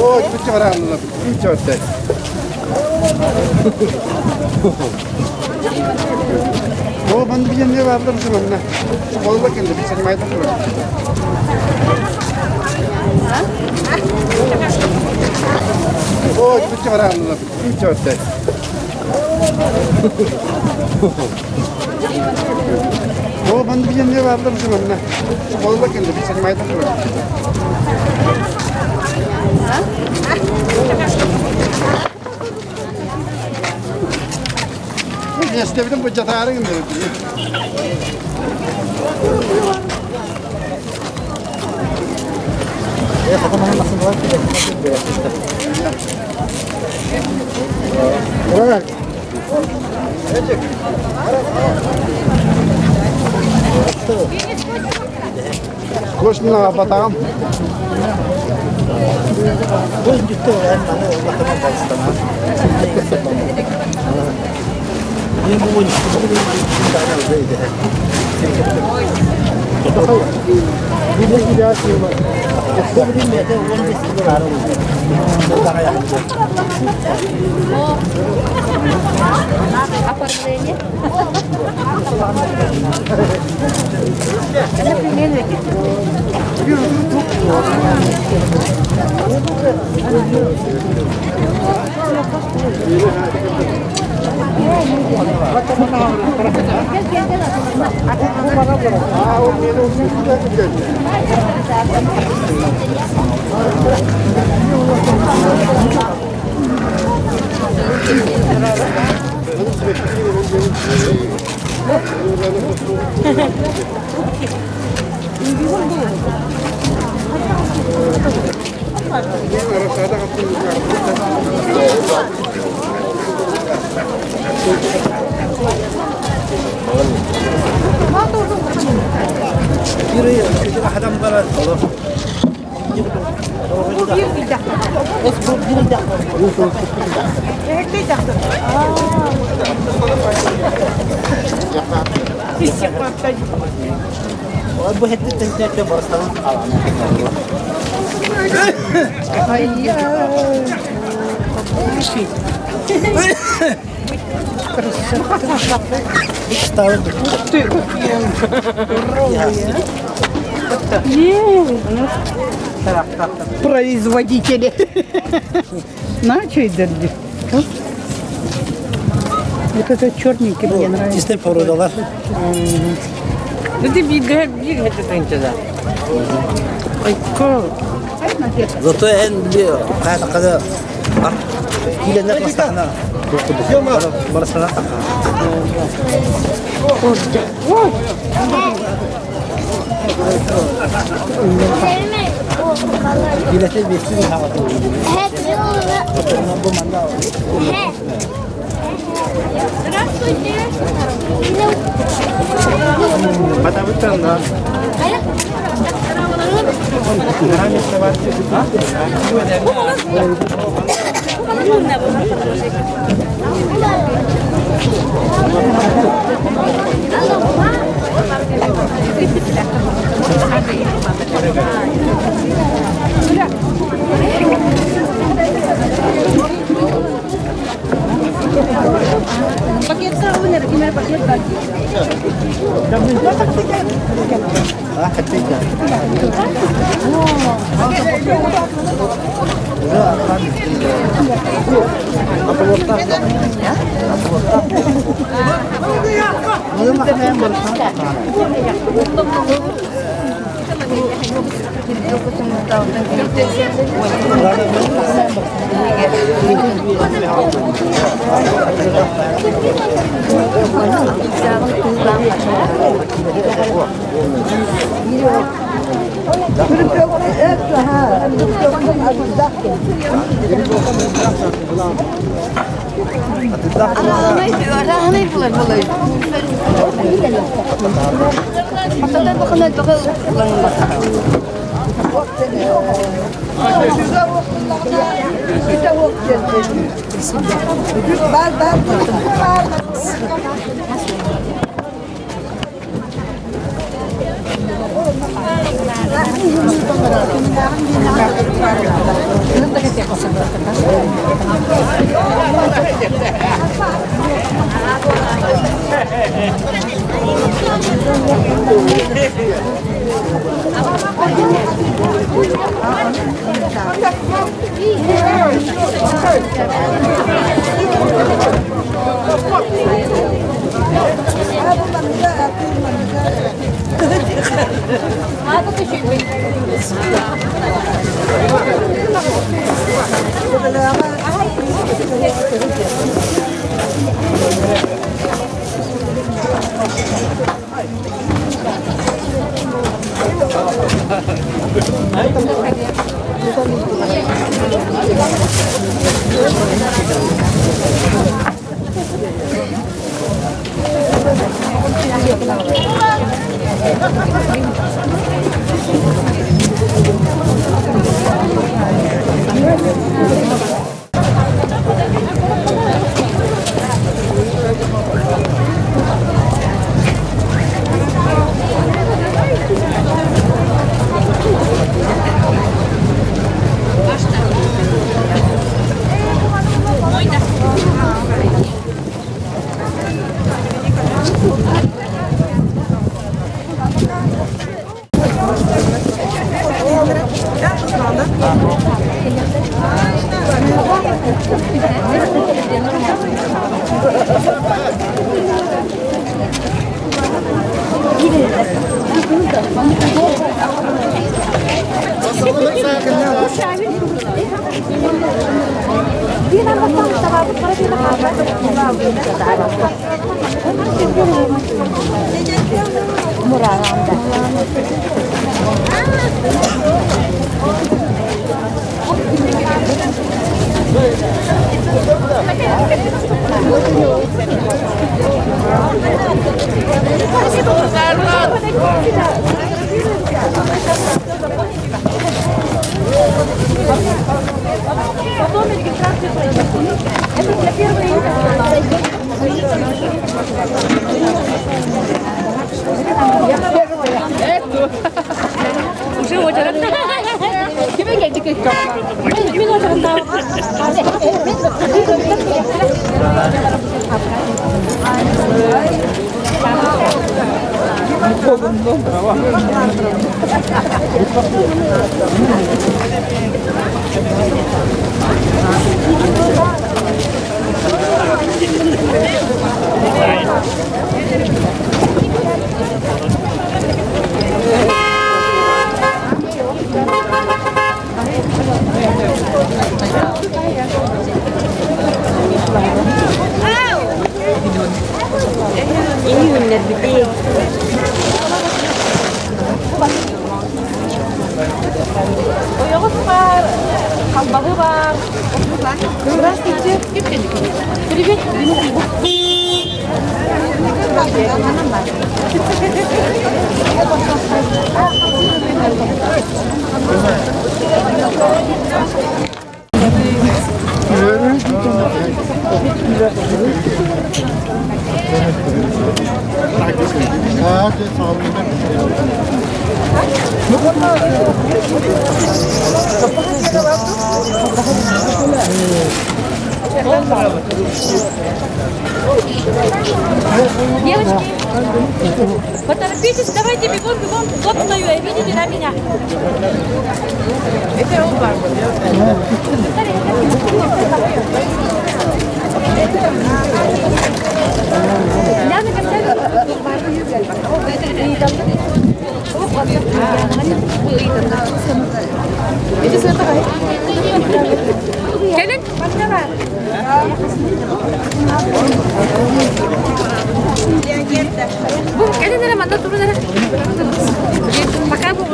Ой, бүтэ бараанна бүтэ. О, манна билиэннэр бааллар манна. Буолла кэллэ, бисер майда турар. Ой, бүтэ бараанна бүтэ. О, манна билиэннэр бааллар манна. Буолла кэллэ, бисер майда турар. Миэстэбитин былдьатаары гынныбыт. Кошмина батаҕым. Оформление. Производители. Начали. Вот это черненький мне нравится. Чистый породалар. Dedi bir bir hede Айка. Зато эн били каатакада киленер мастахна. Барасана. Килете бестин хаваты. Бу манда. Здравствуйте. Батабыттан да. Девочки, поторопитесь, давайте бегом, бегом. Вот стою я, видите, на меня. Это оба. Кэлин, Бу кэлин эрэ манна турун эрэ. Пока бу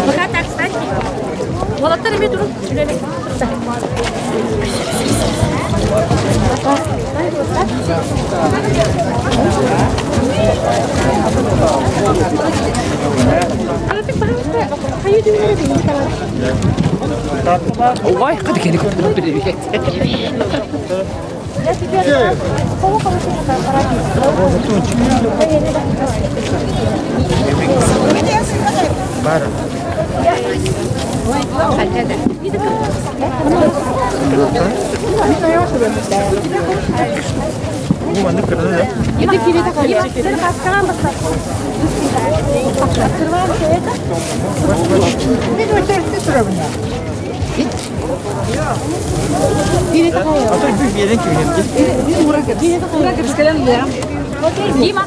Пока так встаньте. Уолаттар эмиэ турун. Ой, привет. Открываем все это. Дима.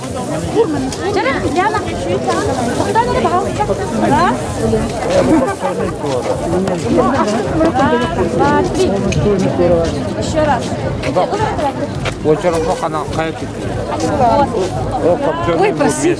Диана. Раз. Раз, два, три. Еще раз. Ой, прости.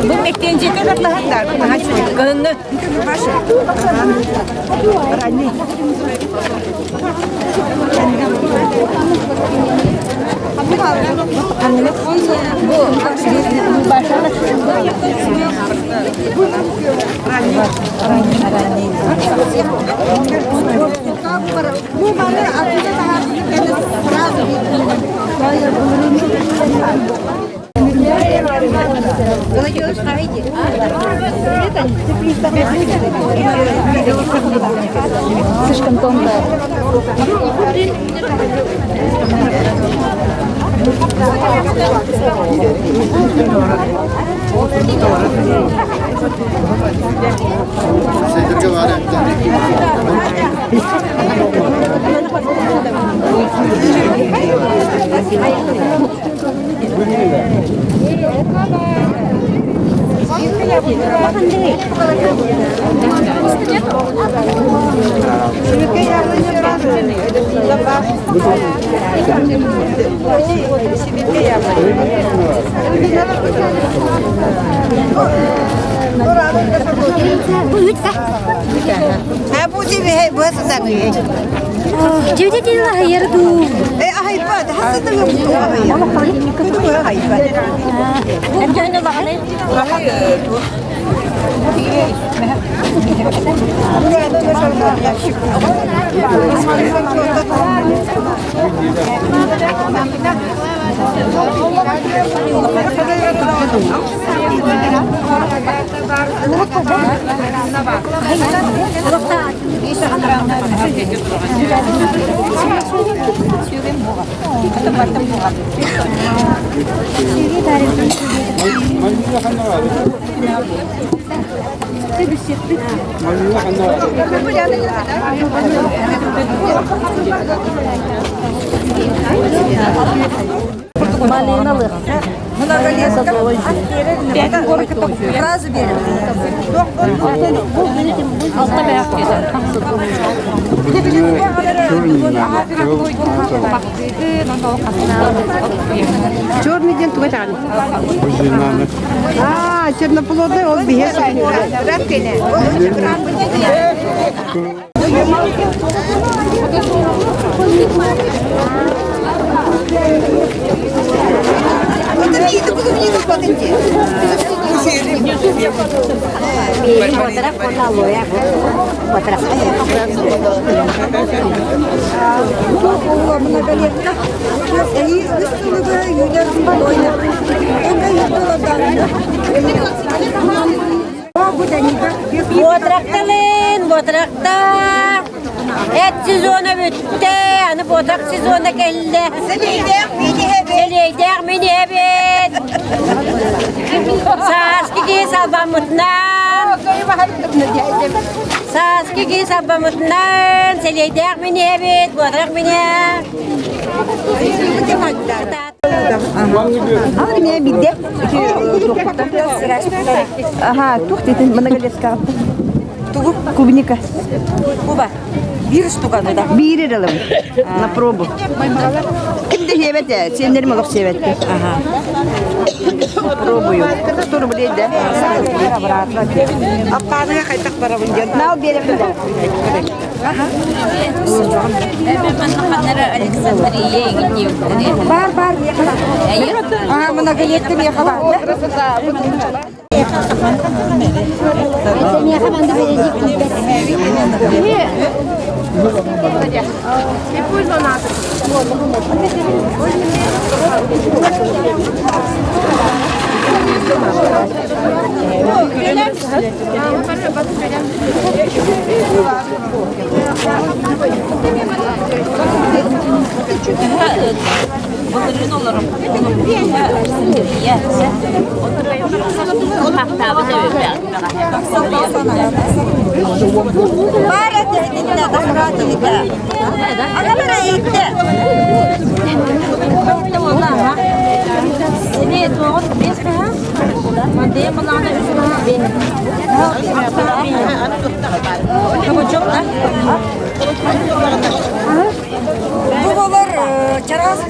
Бу мектенжете катлаһаттар. Кыһыҥҥы. Слишком тонкая. Черный день тугай А, черноплодный, он бьет. Буотарахталын, буотарахта! Эт сезона бүттэ, аны буотах сезона кэллэ. Сэлиэйдээх мин иһэбин. Сааскы киһи салбаммытынан, сааскы киһи салбаммытынан, сэлиэйдээх мин иһэбит, буотарах мин Меня бигде. Ага, тух ты многолетка. Тугу клубника. Куба. Биир штуканы да. Биир эрэлим на пробу. Ким да сиэбэт, сиэннэрим олох сиэбэттэр. Пробую. 100 рублей, да? Аппааныга хайдах барабын диэн. Нал биэрэбин. Бар, бар, ехала. Ага, многолетка ехала. Бу болар чараас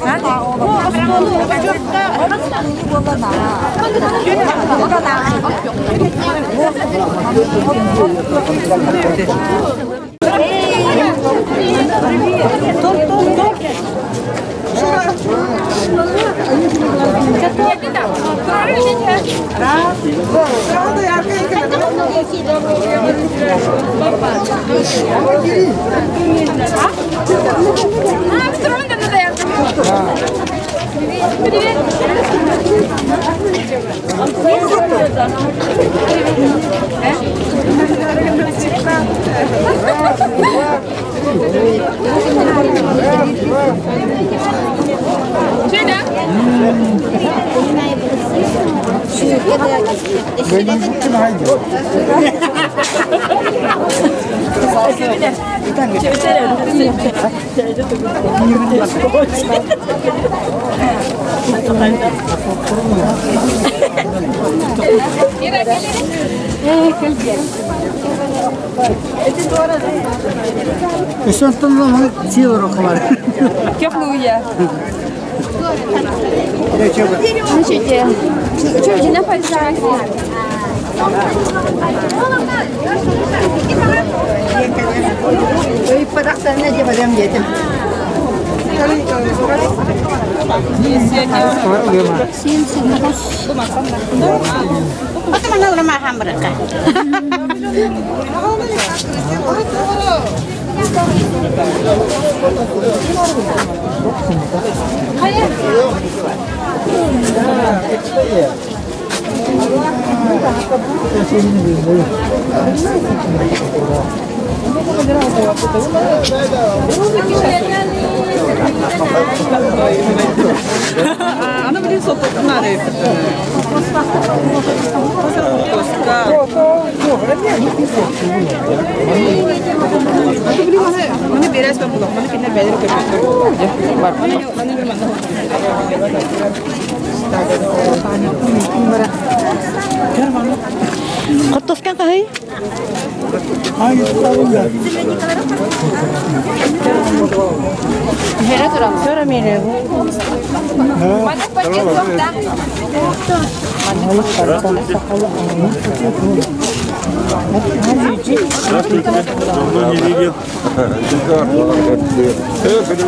Теплую. Картошкан кахай? Здравствуйте. Давно не видел. Здравствуйте.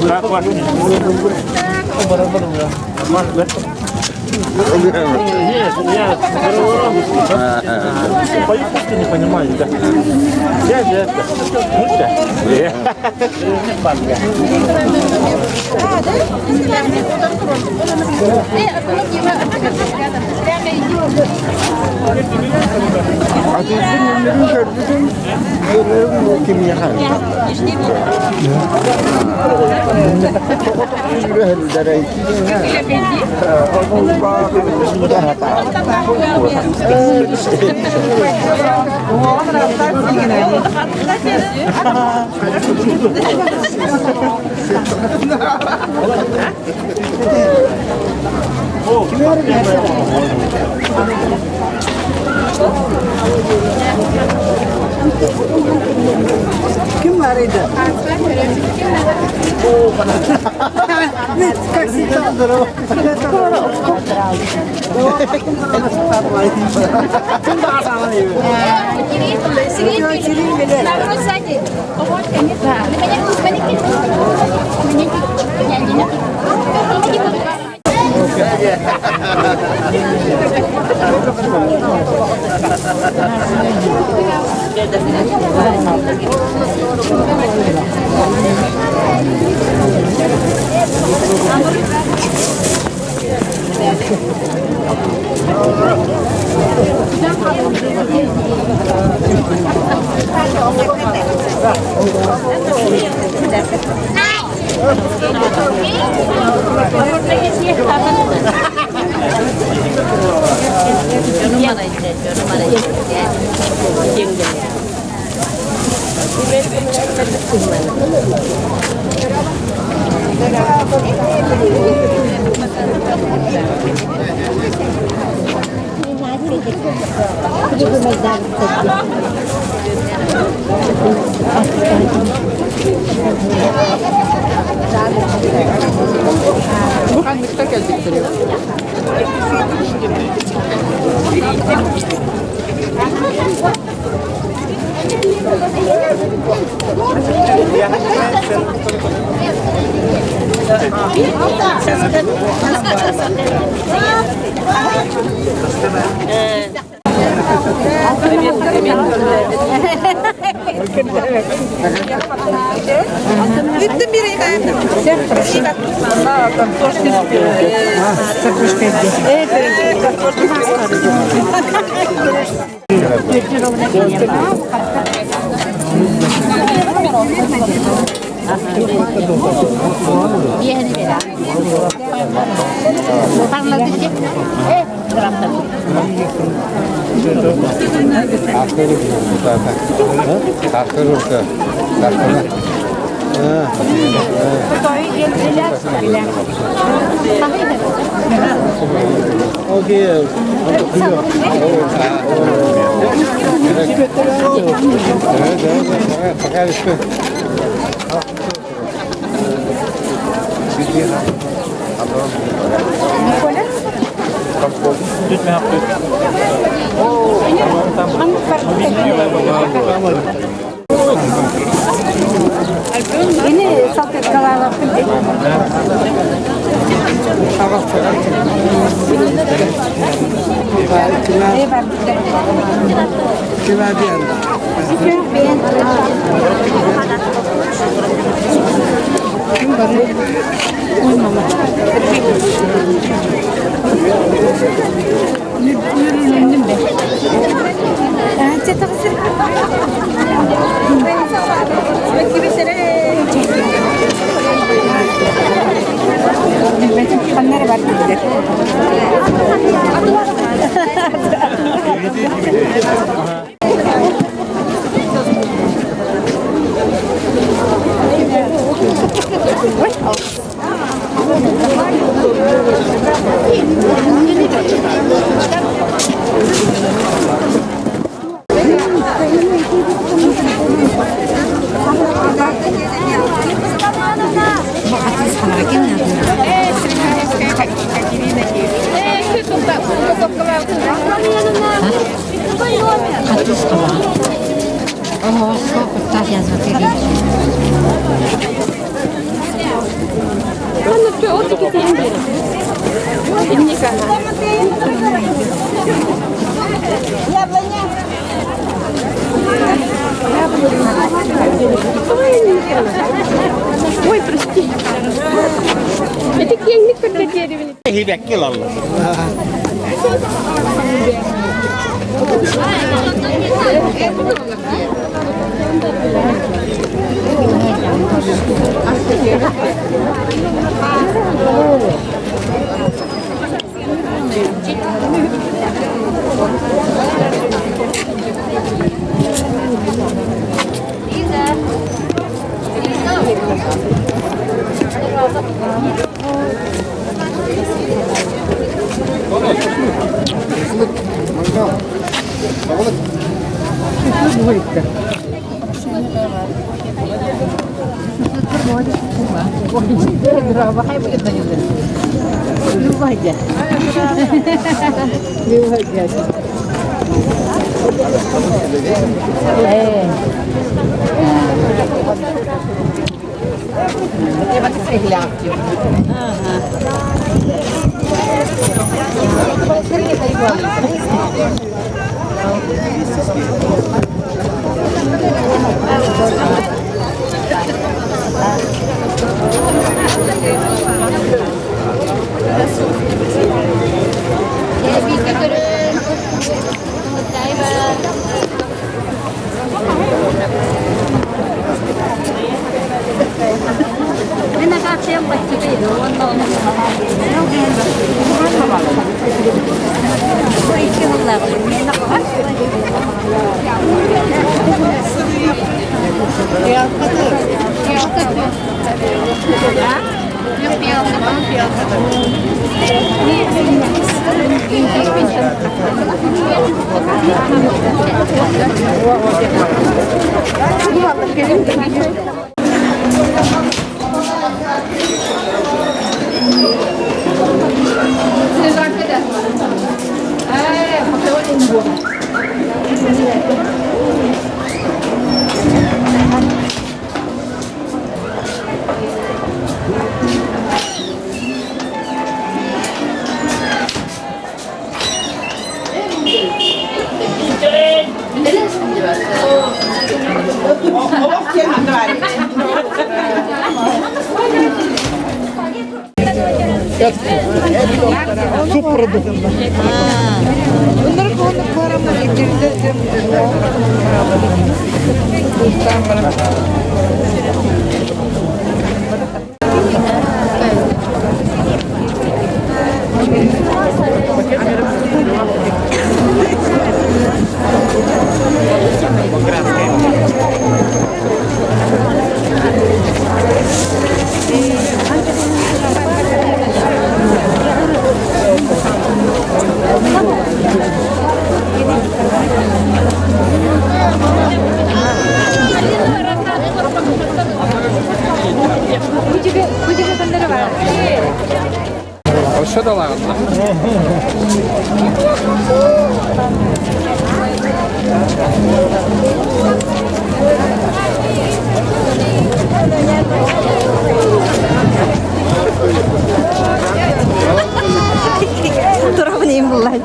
Как ваш? Нет, я по-якутски не понимаю, да. Я же это. Атыытын көрбүтүм, өлөрүм кимиэхэ Ким баарый? Как всегда, здорово. Бу ханныкта кэлбиттэр. Хатыскалаах. Оһоҕоско куттаах язвата Ой, прости. Это кеңник көрдө Хибекки ылаллар. Субпродукт. Өссө да ылаҕын Турабын им буллай.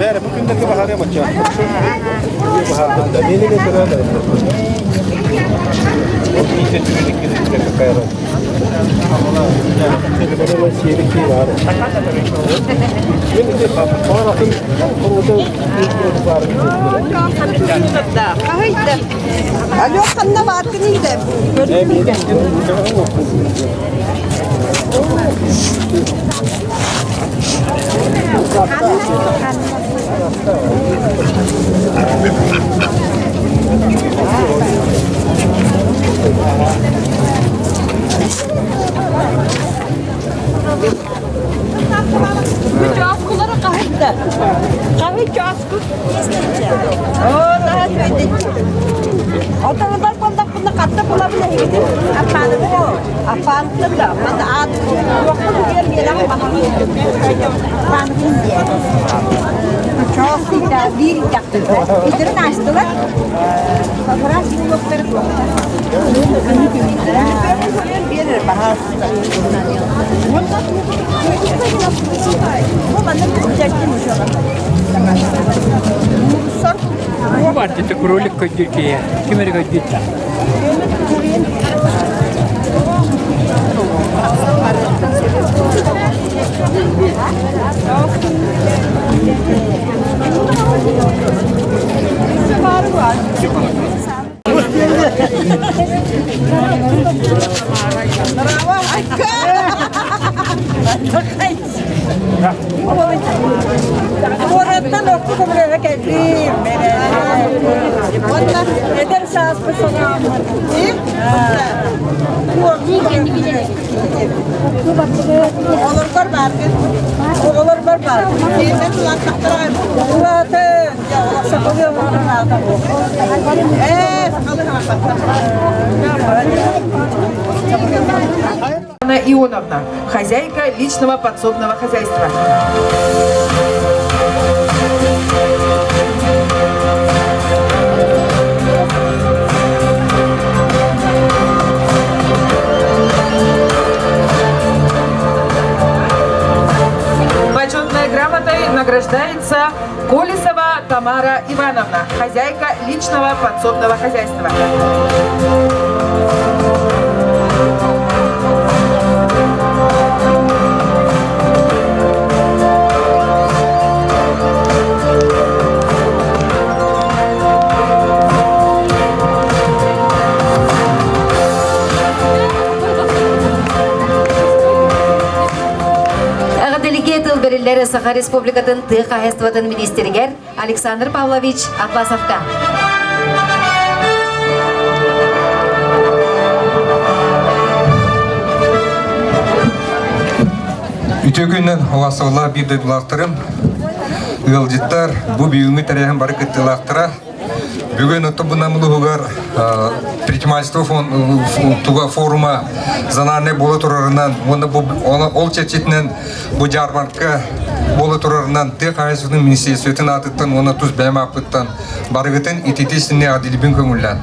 Бәрі бу күндерге баһарыам оччо. Баһарбыт. Мени мен көрөм. Алло, ханна бааргын индэ? Чооскулары хаһыйда. Хаһый чооску. Оо, наһаа үчүгэйдик. Отон бар буоллахпына хатта булабын эһигитин. Аппаанытын да, манна аат туохпун үгээр миэрэҕэ баһамын. Аппаанытын диэн. Чооску биир итэхтин. Итерин аастылар. Фраз буолуохтары биэрэр баһаалыста. Бу манна Бардыта кролик көйдүр Ким эрэ көйдүр Куораттан окку көмөлөһө кэллим. Уонна эдэр сааспыт санааммын. Оҕолоргор бааргын. Оҕолорбор баар. Кинилэр улааттахтара улаатын. Сахалыы оҕолорун аата Ээ, сахалыы Анна Ионовна, хозяйка личного подсобного хозяйства. Почетной грамотой награждается Колесова Тамара Ивановна, хозяйка личного подсобного хозяйства. Эҕэрдэлигэ тыл бэриллэр Саха Республикатын тыа хаһаайыстыбатын министригэр Александр Павлович Атласовка. Үтүө күнүнэн улаасыллар биир дойдулаахтарым, ыалдьыттар, бу бүгүҥҥү тэрээһин бары кыттыылаахтара. Бүгүн оттон улууһугар предпринимательство туга форума зональный буола турарынан уонна бу ол чэрчитинэн бу дьаарбаҥка буола турарынан тыа хаһаайыстыбатын министерствотын аатыттан уонна тус бэйэм ааппыттан барыгытын итити синне адилибин көҥүллээн.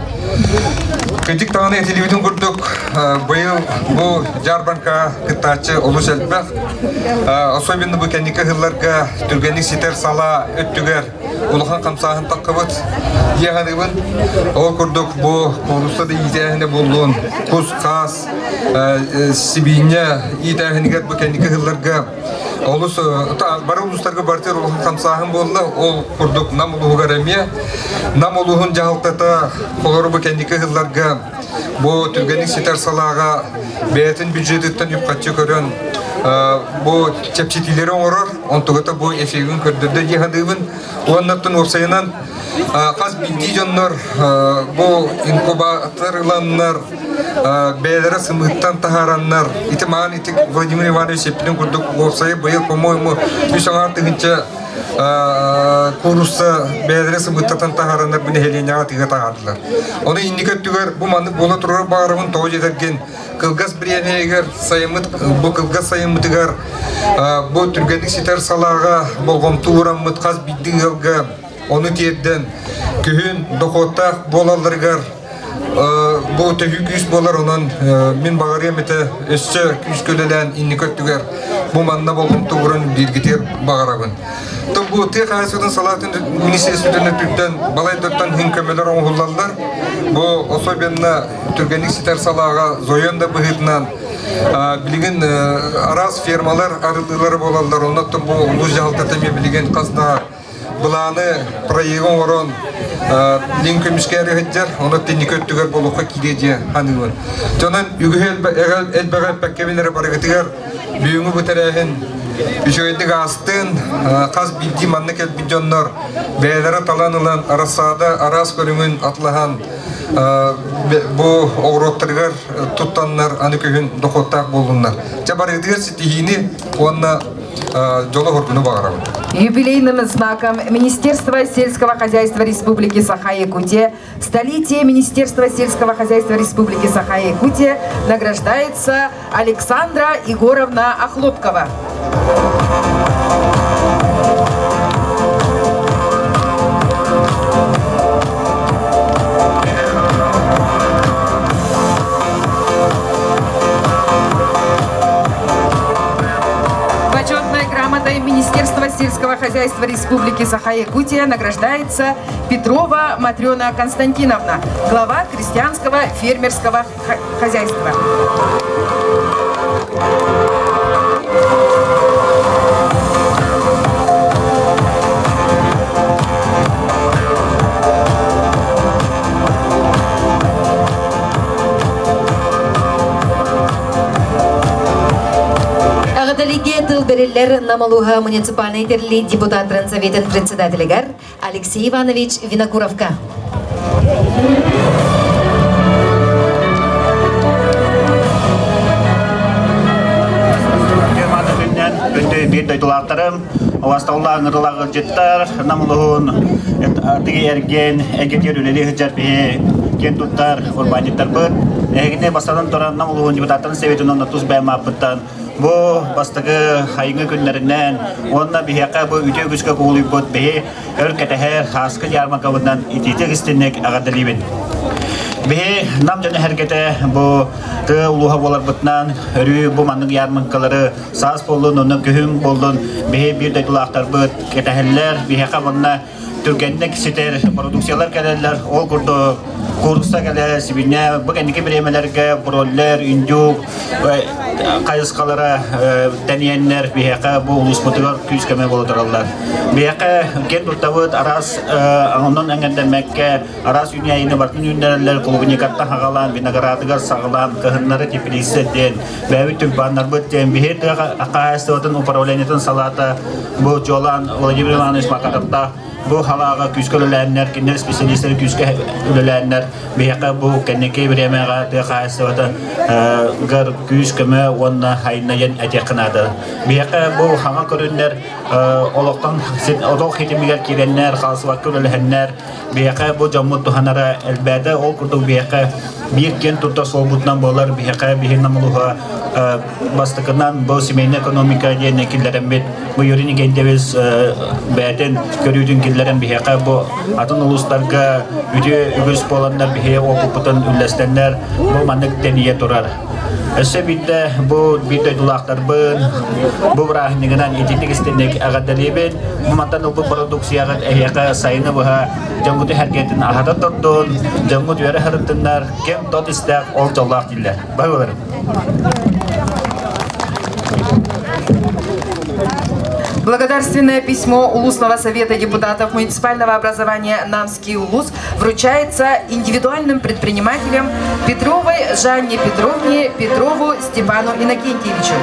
Кырдьык даҕаны этилибитин курдук быйыл бу дьаарбаҥка кыттааччы олус элбэх. Особенно бу кэнники ыһылларга түргэнник ситэр салаа өттүгэр улахан хамсааһын таххыбыт диэханыыбын. Ол курдук бу куурусса да иитээһинэ буоллун, кус-хаас, сибиинньэ иитээһинигэр бу кэнники ыһылларга олус бары улуустарга барытыгар улахан хамсааһын буолла. Ол курдук Нам улууһугар эмиэ Нам улууһун дьаһалтата холору бу кэнники ыһылларга бу түргэнник ситэр салааҕа бэйэтин бюджетыттан үп-харчы көрөн бу чэпчэтиилэри оҥорор, онтугата бу эффегин көрдөрдө дии саныыбын. Уоннаттан уопсайынан хас биирдии дьоннор бу инкубатор ыланнар, бэйэлэрэ сымыыттан таһаараннар, ити маан ити Владимир Иванович эппитин курдук уопсайа быйыл, по-моему, үс аҥаар тыһыынча куурусса бэйэлэрэ сымыыттатан таһаараннар бу нэһилиэнньэҕэ тыга таһаардылар. Ону инники өттүгэр бу маннык буола турар баҕарабын тоҕо дьэтэргин кылгас бириэмэйигэр сайыммыт бу кылгас сайыммытыгар бу түргэнник ситэр салааҕа болҕомто уураммыт хас биирдии ыалга ону тиэрдэн күһүн дохуоттаах буолалларыгар. Бу төһүү күүс буолар, онон мин баҕарыам этэ өссө күүскэ үлэлээн инники өттүгэр бу манна болҕомто ууран бииргитигэр баҕарабын. То бу тыа хаһаайыстыбатын салаатын министерствотын өттүттэн балайдартан хин көмөлөр оҥоһуллаллар. Бу особенно түргэнник ситэр салааҕа зоен да быһыытынан билигин араас фермалар арыллыылара буолаллар. Оннуттан бу улуус дьаһалтата эмиэ билигин хас да былааны проегы оҥорон лин көмүскээри сылдьар, онон тинники өттүгэр болуохха киириэ диэн саныыбын. Дьонон үгүһү элбэҕи эппэккэбин эрэ барыгытыгар бүгүҥҥү бу тэрээһин үчүгэйдик аастын, хас биирдии манна кэлбит дьоннор бэйэлэрэ талан ылан арассаада араас көрүҥүн атлаһан бу оҕуруоттарыгар туттаннар аны күһүн дохуоттаах буоллуннар. Дьэ барыгытыгар ситиһиини уонна дьолу-соргуну баҕарабын. Юбилейным знаком Министерства сельского хозяйства Республики Саха-Якутия столетие Министерства сельского хозяйства Республики Саха-Якутия награждается Александра Егоровна Охлопкова. Почетной грамотой Министерства сельского хозяйства Республики Саха-Якутия награждается Петрова Матрена Константиновна, глава крестьянского фермерского хозяйства. Эҕэрдэлиигэ тыл бэриллэр Намалуха муниципальнай тэрилии депутаттарын советын председателигэр Алексей Иванович Винокуровка. Күндү биир дойдулаахтарым, Убасталлаах ыҥырыылаах ыалдьыттар, Нам улууһун тыгы эргиэн эйгэтигэр үлэлии сылдьар биһи киэн туттар урбаанньыттарбыт. Эһигини бастатан туран Нам улууһун депутаттарын советын уонна тус бэйэм ааппыттан бу бастакы хайыҥы күннэринэн уонна биһиэхэ бу үтүө үгүскэ кубулуйбут биһи өр кэтэһэр хааскы ярмаркабытынан итиитик истинник эҕэрдэлиибин. Биһи Нам дьоно сэргэтэ бу тыа улууһа буоларбытынан өрүү бу маннык ярмаркалары саас буоллун, онно күһүн буоллун, биһи биир дойдулаахтарбыт кэтэһэллэр, биһиэхэ манна түргэнник ситэр продукциялар кэлэллэр. Ол курдук куурусса кэлэр, сибинньэ, бу кэнники бириэмэлэргэ бройлер, индюк хайысхалара тэнийэннэр биһиэхэ бу улууспутугар күүс-көмө буола тураллар. Биһиэхэ киэн туттабыт араас онон эҥэрдэммэккэ Араас үүнээйини барытын үүннэрэллэр, клубникаттан хаҕалаан, виноградыгар саҕалаан, кыһыннары теплица диэн, бэйэбит тюльпаннарбыт диэн, биһи тыа хаһаайыстыбатын управлениетын салаата бу Дьуолаан Владимир Иванович Макаровтаах бу халааҕа күүскэ үлэлээннэр, кинилэр специалистары күүскэ үлэлээннэр, биһиэхэ бу кэнники бириэмэҕэ тыа хаһаайыстыбата гар күүс-көмө уонна хайна диэн этиэххэ наада. Биһиэхэ бу хаҥа көрүннэр олохтон олох хитимигэр киирэннэр, хаалсыбакка үлэлэһэннэр, Биһиэхэ бу дьоммут туһанара элбээтэ. Ол курдук биһиэхэ биир киэн туттар суолбутунан буолар. Биһиэхэ биһи намылуһа бастакынан бу семейная экономика диэн киллэрэммит. Бу Юрий Никентьевич бэйэтин көрүүтүн киллэрэн биһиэхэ бу атын улуустарга үтүө үгүс буоланнар биһи опыппытын үллэстэннэр бу маннык тэнийэ турар. Өссө биирдэ бу биир дойдулаахтарбын бу бырааһынньыгынан итинник истинник эҕэрдэлиибин. Бу мантан ылбыт бородууксуйаҕыт эһиэхэ сайыны быһа дьоҥҥут эһэргэтин аһата турдун, дьоҥҥут үөрэ сырыттыннар, ким тот истээх ол дьоллоох дииллэр. Баһыларым. Благодарственное письмо Улусного совета депутатов муниципального образования Намский Улус вручается индивидуальным предпринимателям Петровой Жанне Петровне Петрову Степану Иннокентьевичу.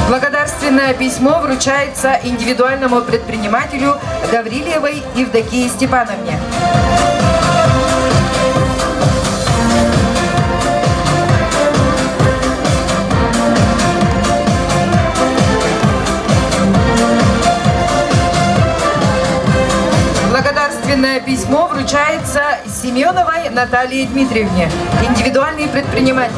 Благодарственное письмо вручается индивидуальному предпринимателю Гаврилевой Евдокии Степановне. письмо вручается Семеновой Наталье Дмитриевне, индивидуальный предприниматель.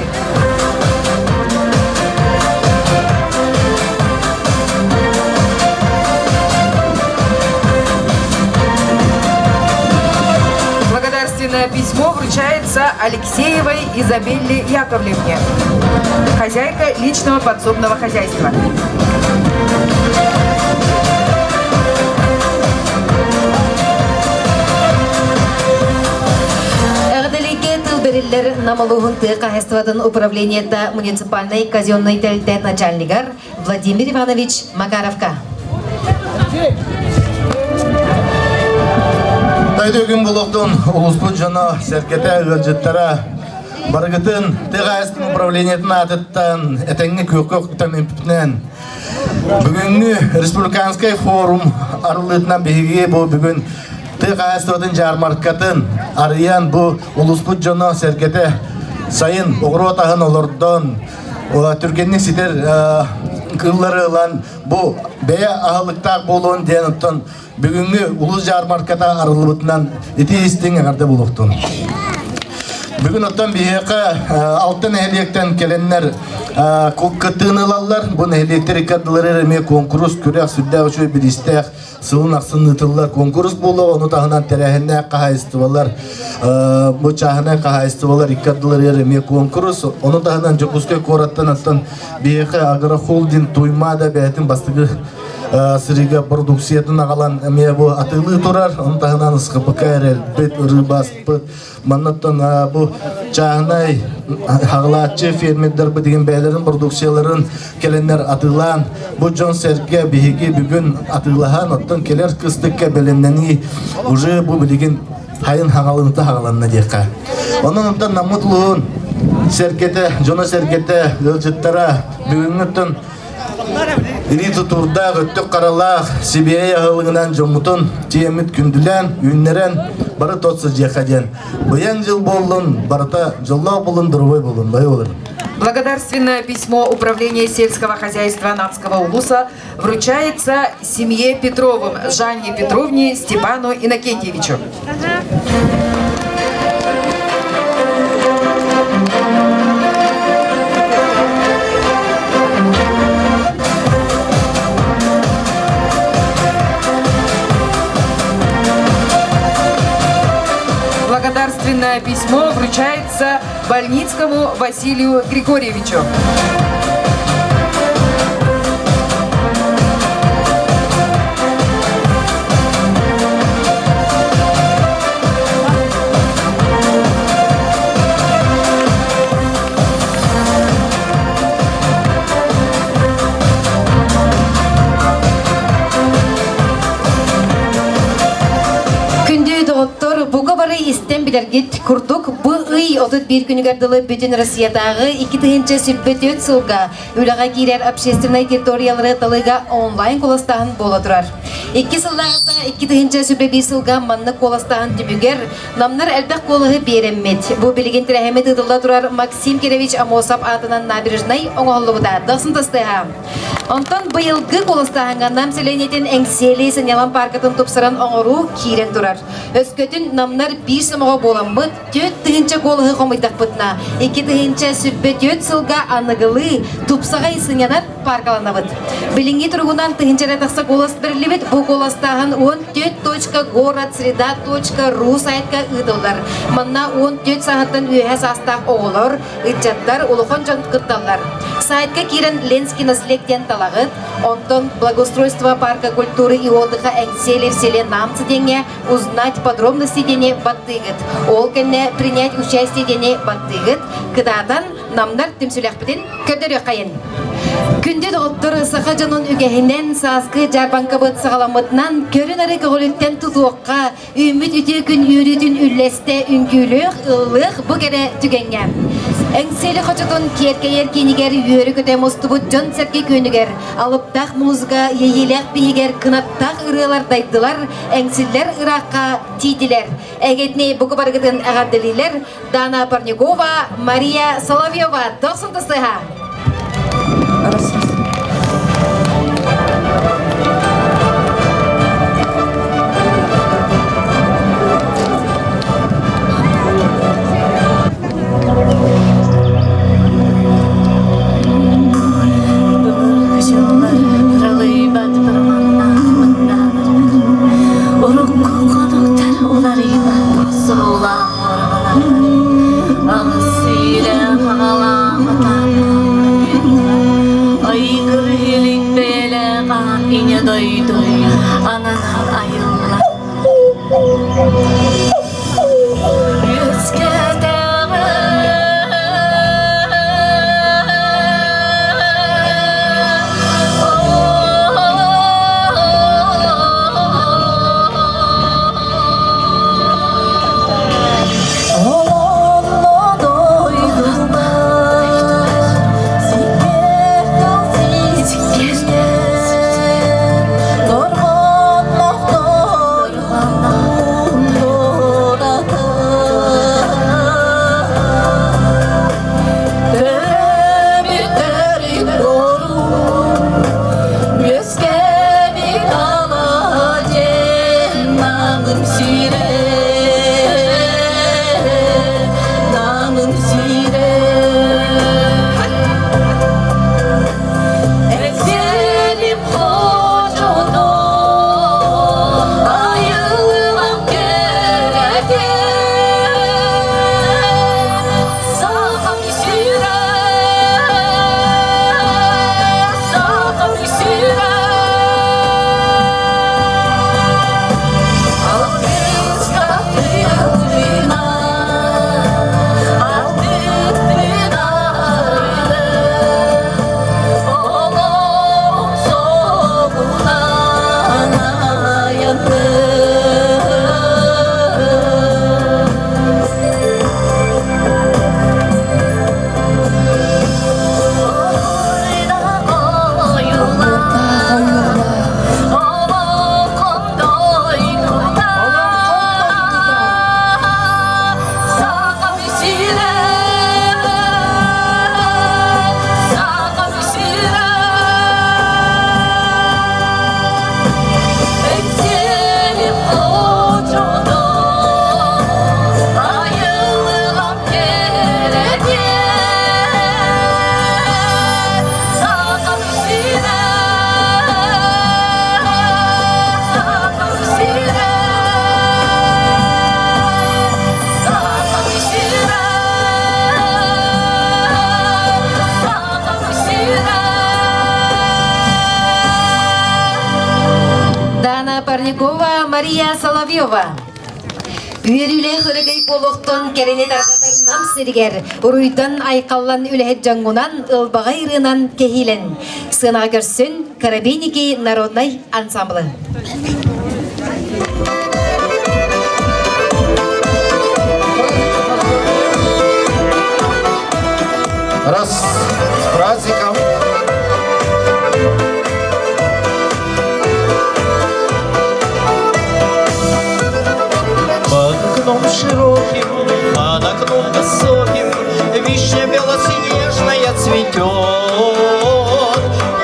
Благодарственное письмо вручается Алексеевой Изабелле Яковлевне, хозяйка личного подсобного хозяйства. Эҕэрдэлииргэ тыл бэриллэр Нам улууһун тыа хаһаайыстыбатын управлениета муниципальнай казеннай тэрилтэ начальнигар Владимир Иванович Макаровка. Дойду күн булуктун улуспут дьоно, сэргэтэ, ыалдьыттара барыгытын тыа хаһаайыстыбатын управлениетын аатыттан этэҥҥэ күөххэ күтэн импитинэн бүгүҥҥү республиканскай форум арыллыытынан биһиги бу бүгүн тыа хаһаайыстыбатын дьаармаркатын арыйан бу улууспут дьоно сэргэтэ сайын оҕуруот аһын олордон түргэнник ситэр кыыллары ылан бу бэйэ аһылыктаах буолуон диэн оттон бүгүҥҥү улуус дьаармарката арыллыбытынан ити истиҥ эҕэрдэ буолуохтун. Бүгүн оттон биһиэхэ алта нэһилиэктэн кэлэннэр кыттыыны ылаллар. Бу нэһилиэктэр икки ардыларыгар эмиэ куонкурус күрэх сүрдээх үчүгэй бириистээх сылын ахсын ыытыллар куонкурус буолуо. Ону таһынан тэрээһиннээх хаһаайыстыбалар бу чааһынай хаһаайыстыбалар икки ардыларыгар эмиэ куонкурус. Ону таһынан Дьокуускай куораттан оттон биһиэхэ агрохолдинг Туймаада бэйэтин бастакы сырыыга продукциятын аҕалан эмиэ бу атыылыы турар. Ону таһынан СХПК эрэлбит, ырыыбаспыт. Маннаттан бу чааһынай хаҕылааччы фермердэрбит деген бэйэлэрин продукцияларын кэлэннэр атыылаан, бу дьон-сэргэ биһиги бүгүн атыылаһан, оттон кэлэр кыстыкка бэлэмнэнии уже бу билигин хайын хаҕалыныта хаҕаланна диэххэ. Онон онтон наммыт улуһун сэргэтэ, дьоно-сэргэтэ, ыалдьыттара бүгүҥҥүттэн Илии тутуурдаах, өттүк харалаах, сибиэһэй аһылыгынан дьоммутун тиэммит күндүлээн, үүннэрэн бары тот сылдьыахха диэн. Быйаҥ дьыл буоллун, барыта дьоллоох буоллун, доруобай буоллун, бай буолун. Благодарственное письмо Управления сельского хозяйства Намского улуса вручается семье Петровым, Жанне Петровне, Степану Иннокентьевичу. Благодарственное письмо вручается Больницкому Василию Григорьевичу. Күндү доҕоттор, бука бары истэн билэргит курдук, бу ый 31 күнүгэр дылы бүтүн Россиятааҕы 2024 сылга үлэҕэ киирэр общественнай территориялары талыыга онлайн куоластааһын буола турар. Икки сыллааҕыта 2021 сылга маннык куоластааһын түмүгэр намнар элбэх куолаһы биэрэммит. Бу билигин тирэһэммит ыытылла турар Максим Кирович Амосов аатынан набережнай оҥоһуллубута. Дохсун тастыһа. Онтон быйылгы куоластааһыҥҥа Нам сэлиэнньэтин Эҥсиэли сынньалаҥ пааркатын тупсаран оҥоруу киирэн турар. Өскөтүн намнар биир сомоҕо буоламмыт, 4000 куолаһы хомуйдахпытына, 2024 сылга аныгылыы тупсаҕай сынньанар пааркаланабыт. Билиҥҥи туругунан тыһыынча тахса куолас бэриллибит. Бу куоластааһын 14.городсреда.ру сайтка ыытыллар. Манна 14 сааһыттан үөһэ саастаах оҕолор, ыччаттар, улахан дьон кытталлар. Сайтка киирэн Ленский наследие диэн талаҕыт, онтон Благоустройство парка культуры и отдыха Эҥсиэли в селе Намцы диэҥҥэ узнать подробности диэни баттыыгыт. Ол кэннэ принять участие диэни баттыыгыт. Кытаатан намнар түмсүүлэхпитин көрдөрүөххэйин. Күндү доҕоттор, саха дьонун үгэһинэн сааскы дьаарбаҥкабыт саҕаламмытынан көрүн-ары көҕүлүттэн тутуохха, Үүммүт үтүө күн үөрүүтүн үллэстэ үҥкүүлүөх, ыллыах бу кэрэ түгэҥҥэ. Эҥсиэли хочотун киэркэйэр киинигэр үөрэ-көтө мустубут дьон-сэргэ күөнүгэр алыптаах музыка иэйиилээх биһигэр кынаттаах ырыалар дайдылар, эҥсиллэр ыраахха тиийдилэр. Эһигитини бука барыгытын эҕэрдэлиилэр Дана Парникова, Мария Соловьева. Дохсун тысыһа! Ийэ дойду ананан айыллар. Дана Парникова, Мария Соловьева. Үөрүүлээх өрөгөй буолуохтун кэрэни тарҕатар Нам сиригэр уруйдан айхаллан үлэһит дьоҥҥунан ылбаҕай ырыанан кэһиилэн сыанаҕа көрсүн Коробейники народнай ансамблы. Раз с праздником! Под окном широким, под окном высоким Вишня белоснежная цветет.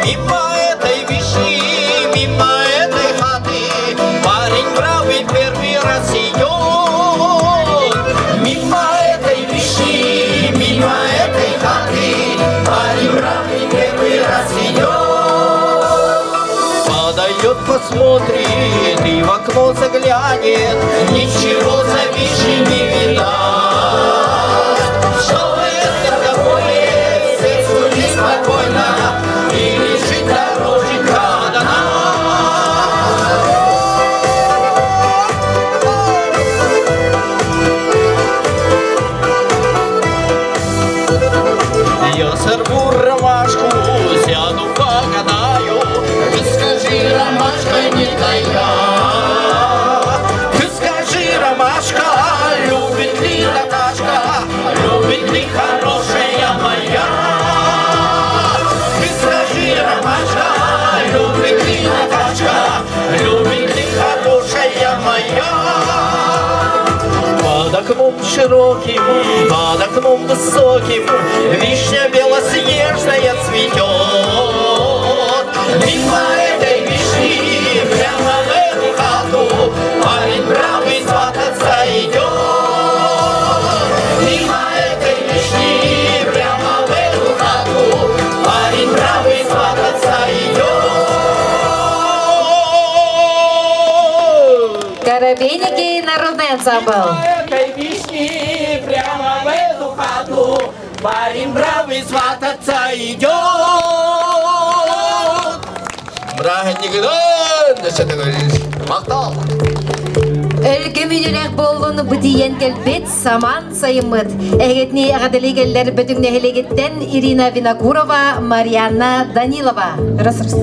Мимо этой вишни, мимо этой хаты Парень бравый первый раз идет. Мимо этой вишни, мимо этой хаты Парень бравый первый раз идет. Подойдет, посмотрит и в окно заглянет, Ничего за вишней не видать. Что это такое, сердцу неспокойно, И лежит дороженька одна. Я сорву ромашку, сяду погадаю, Ты скажи, ромашка, не твоя. Ты скажи, ромашка, любит ли Наташка, любит ли хорошая моя? Ты скажи, ромашка, любит ли Наташка, любит ли хорошая моя? Под окном широким, под окном высоким Вишня белоснежная цветет. Мимо этой вишни, прямо в эту хату Парень бравый свататься идет. Мимо этой вишни, прямо в эту хату Парень бравый свататься идет. Коробейники народный ансамбль. Этой вишни прямо в эту хату Парень бравый свататься идет. Бырааһынньыгынан өссө төгүл махтал! Өлгөм үнүлээх буоллун бу тиийэн кэлбит самаан сайыммыт. Эһигитини эҕэрдэлии кэллэр Бөтүҥ нэһилиэгиттэн Ирина Винокурова, Марианна Данилова. Раз, раз.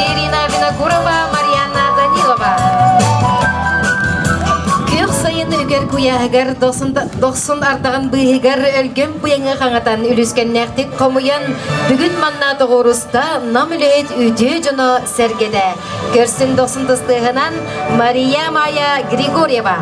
Ирина Винокурова, Марьяна Данилова. Күөх сайын үгэр куйааһыгар дохсун ардаҕын быыһыгар өлгөм быйаҥы хаҥатан үлүскэннээхтик хомуйан бүгүн манна тоҕуоруста Нам үлэһит үтүө дьоно сэргэтэ. Көрсүн дохсун тыстыаһынан Мария Майя Григорьева.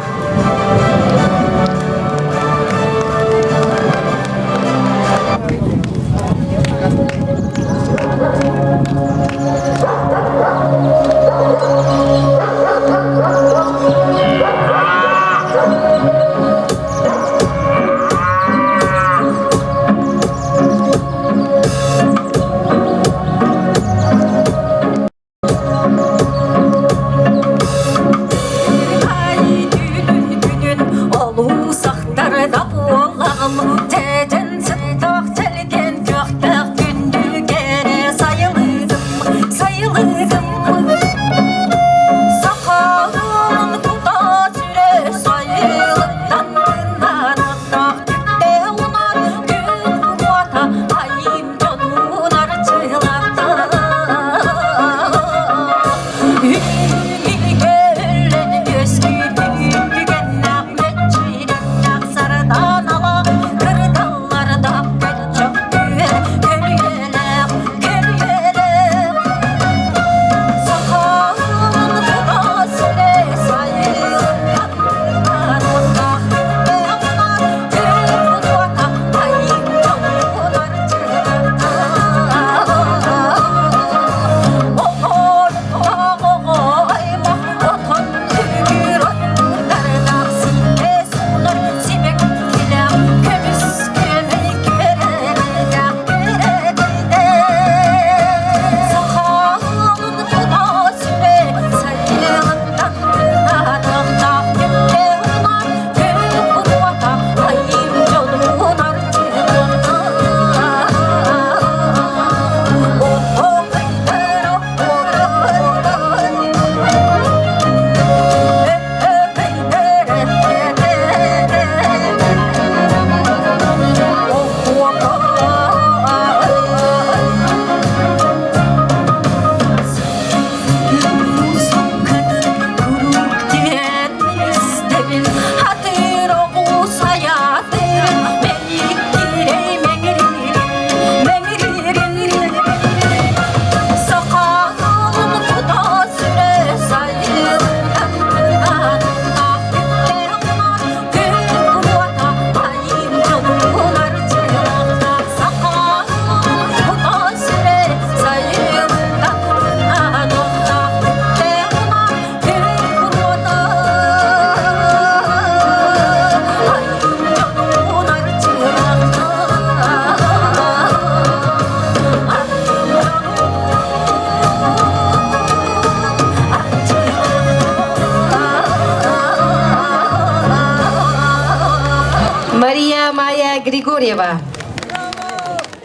Мария Майя Григорьева.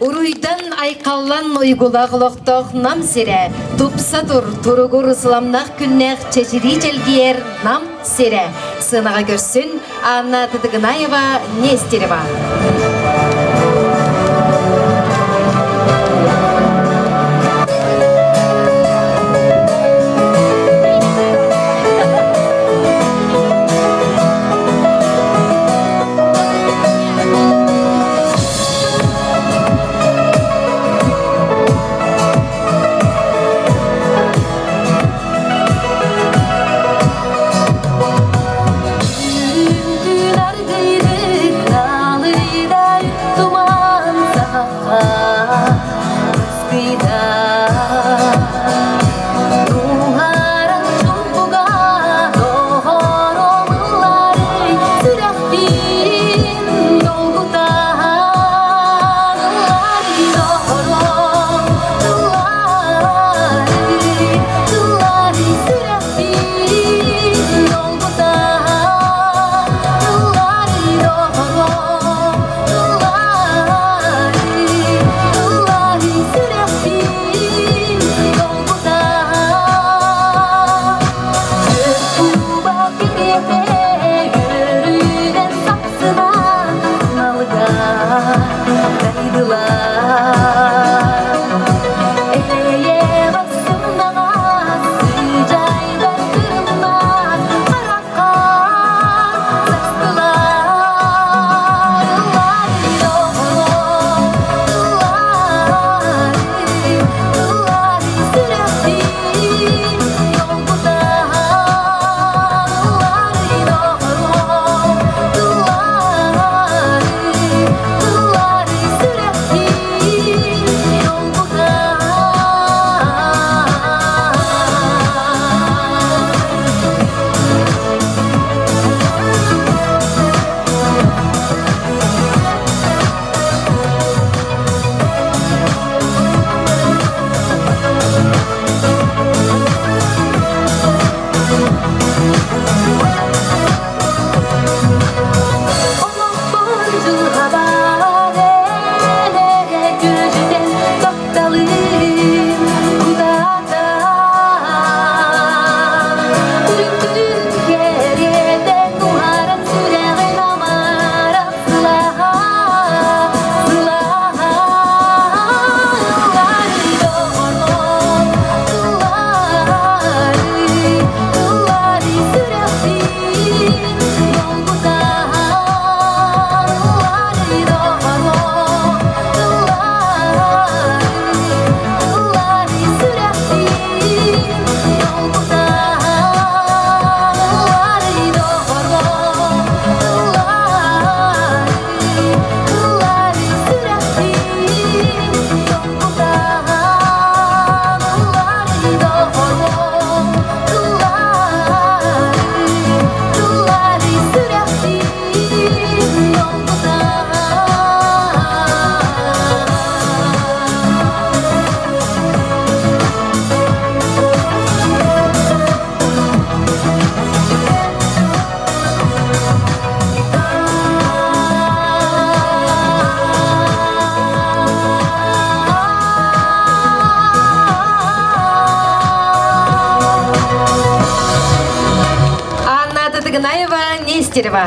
Уруйдан айқаллан уйгулаах олохтоох Нам сирэ, тупса тур, туругур сыламнах күннээх чэчирии чэлгиэр Нам сирэ. Сыанаҕа көрсүн Анна Тытыгынаева Нестерева. Күн аргыйдык налыйдай туман сахаха Ыскыйда Туһаран чумпуга доҕором ылларый Сүрэхпин долгутан ылларый доҕором ылларый ылларый сүрэхпин долгутан ылларый доҕором ылларый ылларый сүрэхпин долгутан Куба кириэте көрүүнэн сапсынан налыга дайдылар Эйе басымнаҕас сыдьайдар кырымнас харахха састылар Ылларый доҕором ылларый ылларый сүрэхпин долгутан ылларый доҕором ылларый ылларый сүрэхпин долгутан. Олохпун дьылҕабар эрэ күөдьүтэн тапталым кутаата Үрүҥ кэриэтэ уһаран сүрэҕин амарах сылааһа сылааһа ылларый доҕорум ылларый ылларый сүрэхпин долгутан ылларый доҕорум ылларый ылларый сүрэхпин долгутан ылларый доҕорум ылларый ылларый сүрэхпин долгутан ылларый доҕорум ылларый ылларый сүрэхпин долгутан. Анна Тытыгынаева Нестерева.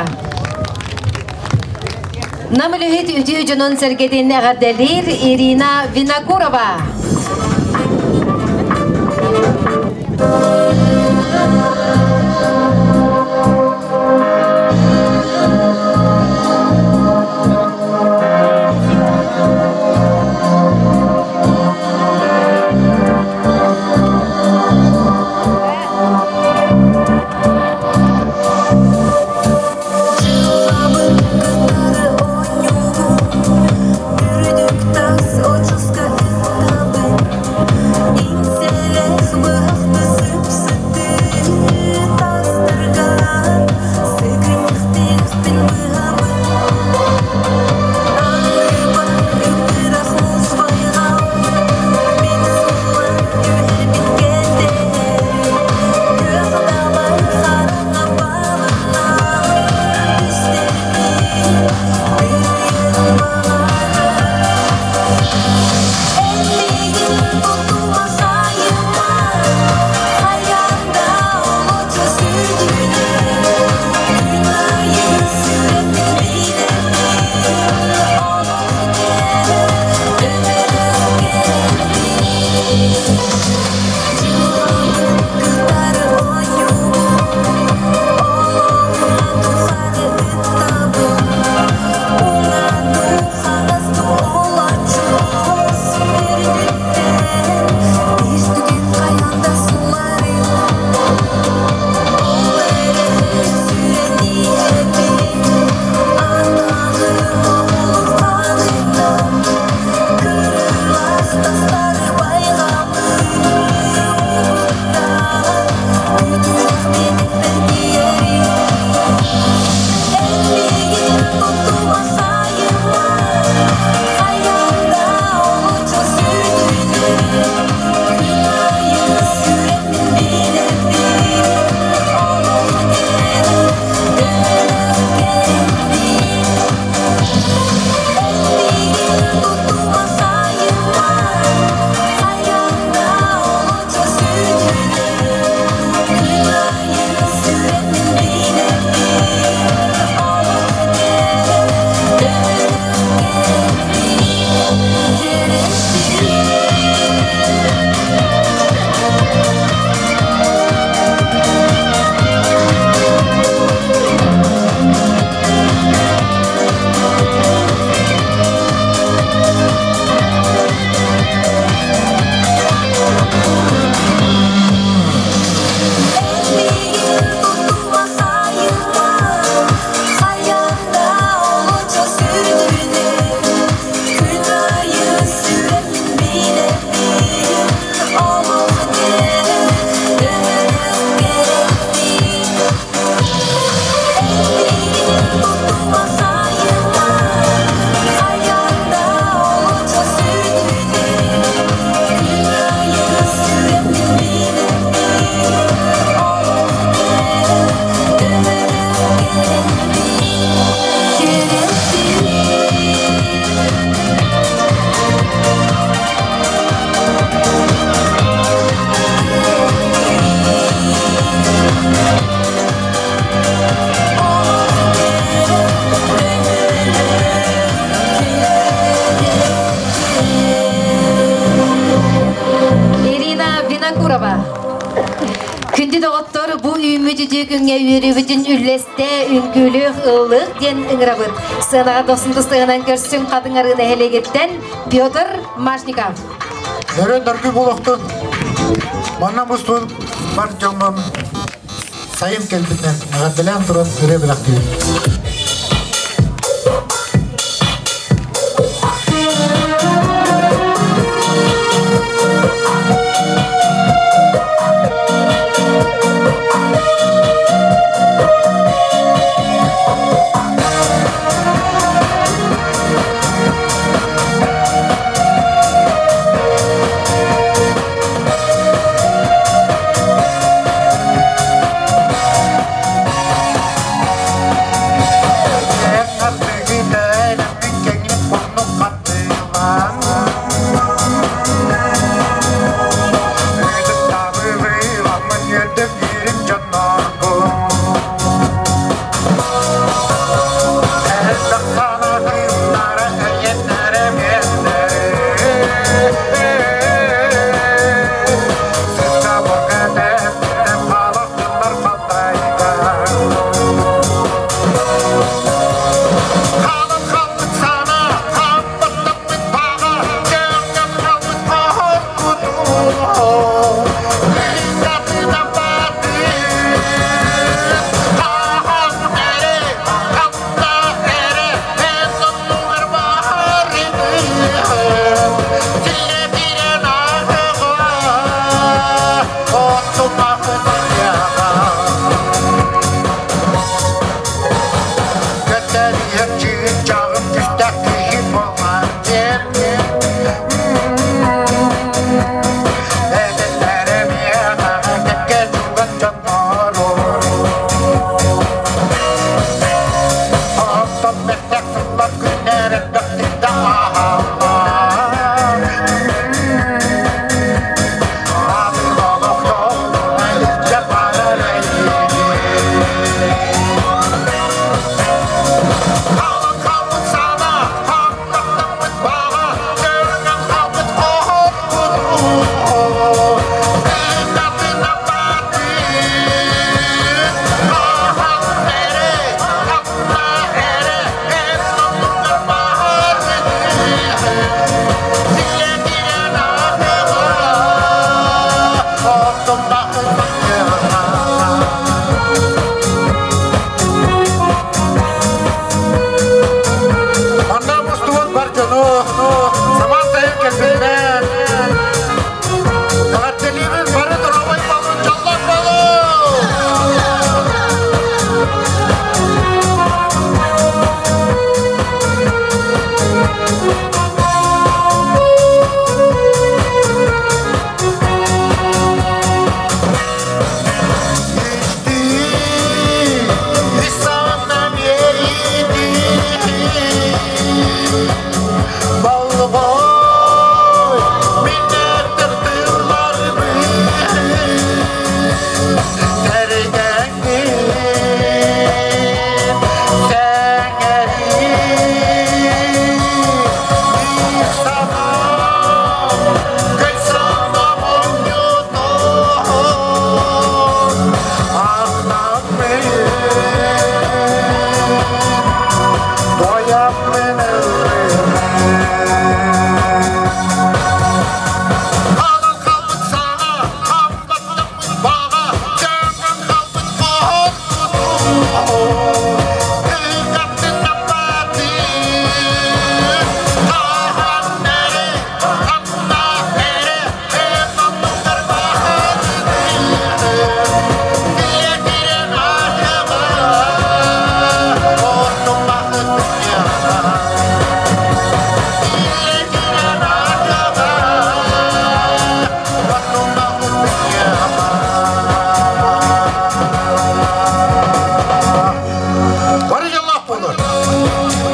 Нам үлэһит үтүө дьонун сэргэтин эҕэрдэлиир Ирина Винокурова. Дьылҕабын кытары оонньуубун, үрдүк тас очуска ыттабын, иҥсэлээх быһахты сыпсытабын. үтүө күҥҥэ үөрүүбүтүн үллэстэ үҥкүүлүөх ыллык диэн ыҥырабыт. Сыанаҕа дохсун тустугунан көрсүҥ Хатыҥ Арыы нэһилиэгиттэн Петр Машников. Өрө доргу болохтун. Манна мустун бар дьоҥҥун сайын кэлбитинэн эҕэрдэлээн туран ырыа бэлэхтиибин.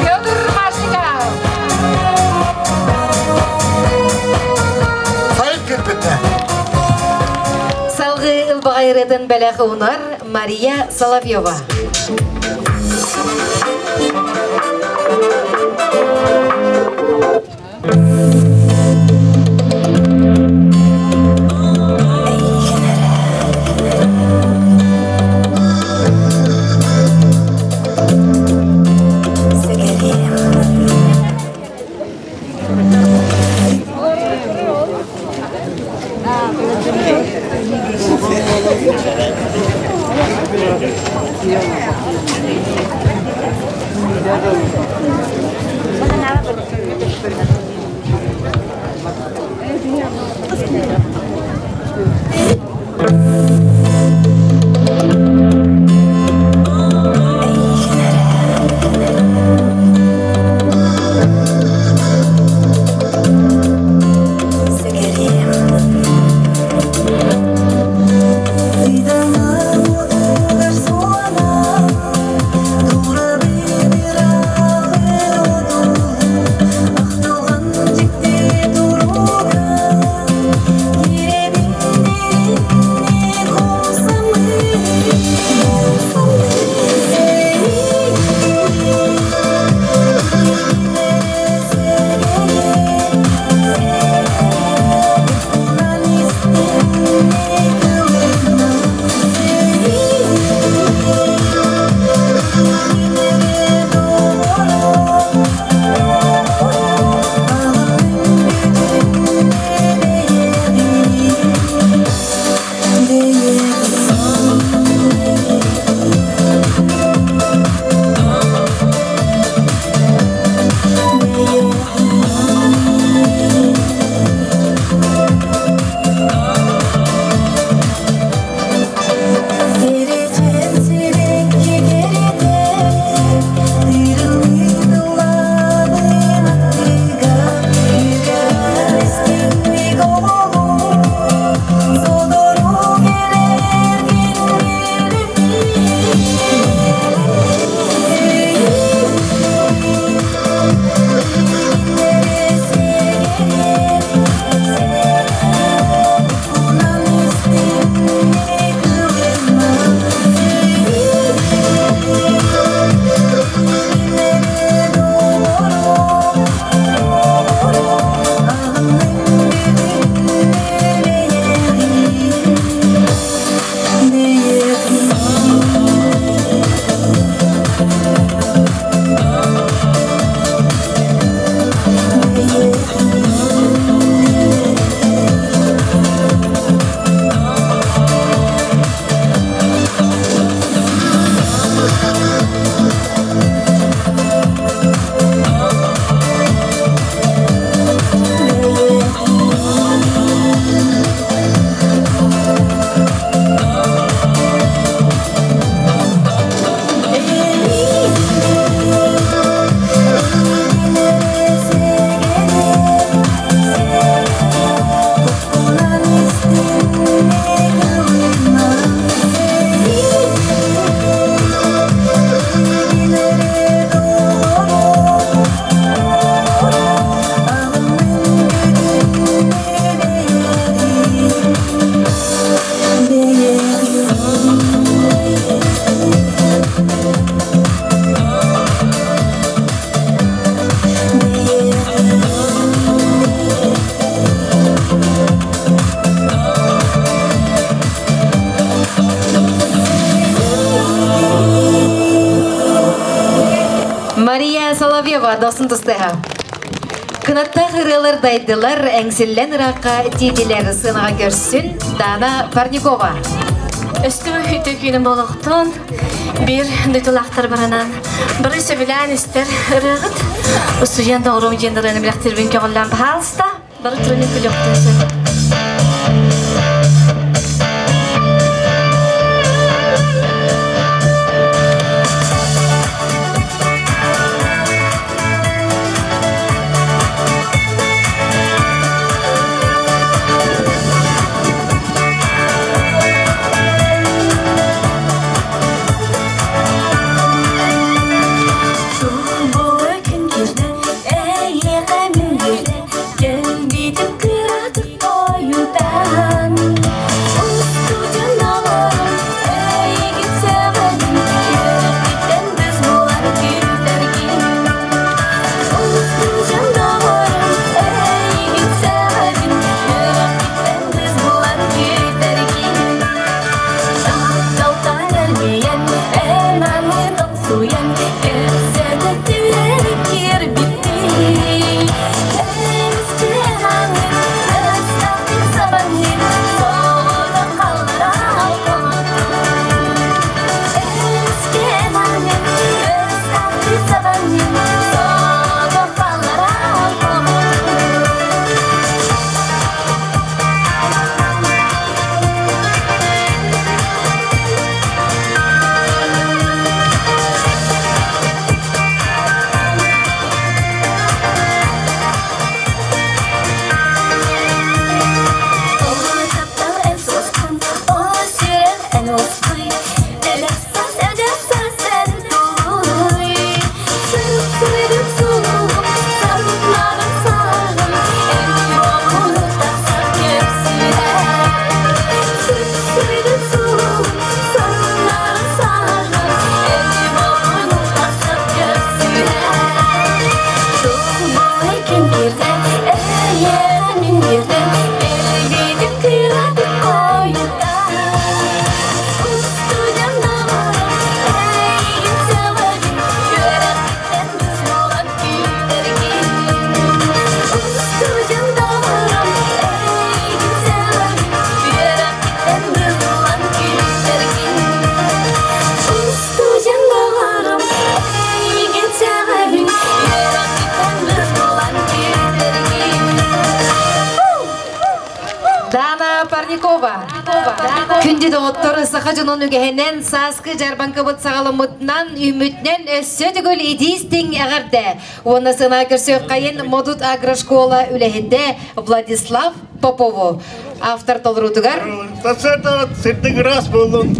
Петр Машников! Салгыы ылбаҕайырытын бэлэх уунар Мария Соловьева. Мария Соловьева досын тустыһа. Кынаттаах ырыалар дайдылар, эҥсиллэн ыраахха тиийдилэр сыанаҕа көрсүн Дана Парникова. Өстү үтө күнүм болохтон бир дойдулаахтар баранан бары сөбүлээн истэр ырыаҕыт устудьуон доҕорум диэн ырыаны билэхтирбин көҕүллээн пожалуйста бары туран күлүөхтүн сөп. Күн кирден, эйеҕэ мин кирден, кэлбитим кыратык. Парникова. Күндү доҕоттор, саха дьонун үгэһинэн сааскы дьаарбаҥкабыт саҕаламмытынан, үүммүтүнэн өссө төгүл итии-истиҥ эҕэрдэ! Уонна сына көрсүөххэйин Модут агрошкола үлэһитэ Владислав Попову. Автор толоруутугар Сарсыарда сырдык ыраас буоллун.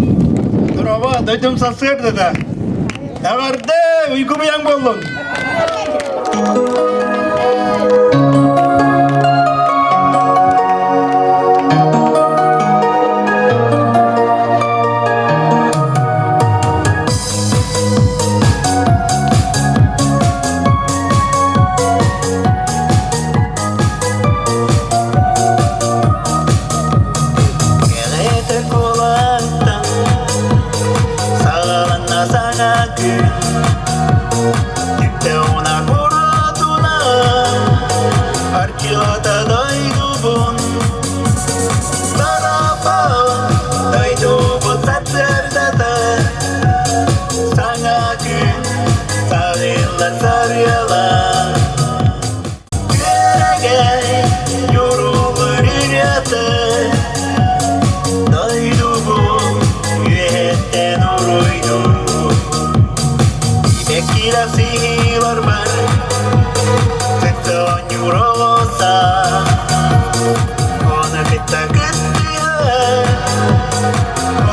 Дороба, дойдум сарсыардата. Эҕэрдэ, уйгу быйаҥ буоллун. Кэлэтэ куолааттан саҕаланна саҥа күн Түптэ уна куратуна арчылата дойдубун Тарапа дойдубут сарсыардата Саҥа күн сарыла сарыала Күөрэгэй дьурулуур ырыата Дойдубун үөһэттэн уруйдуу Сибэккилэр сыһыыларбар Сытта оонньуур оҕоса Ону кытта кыттыһа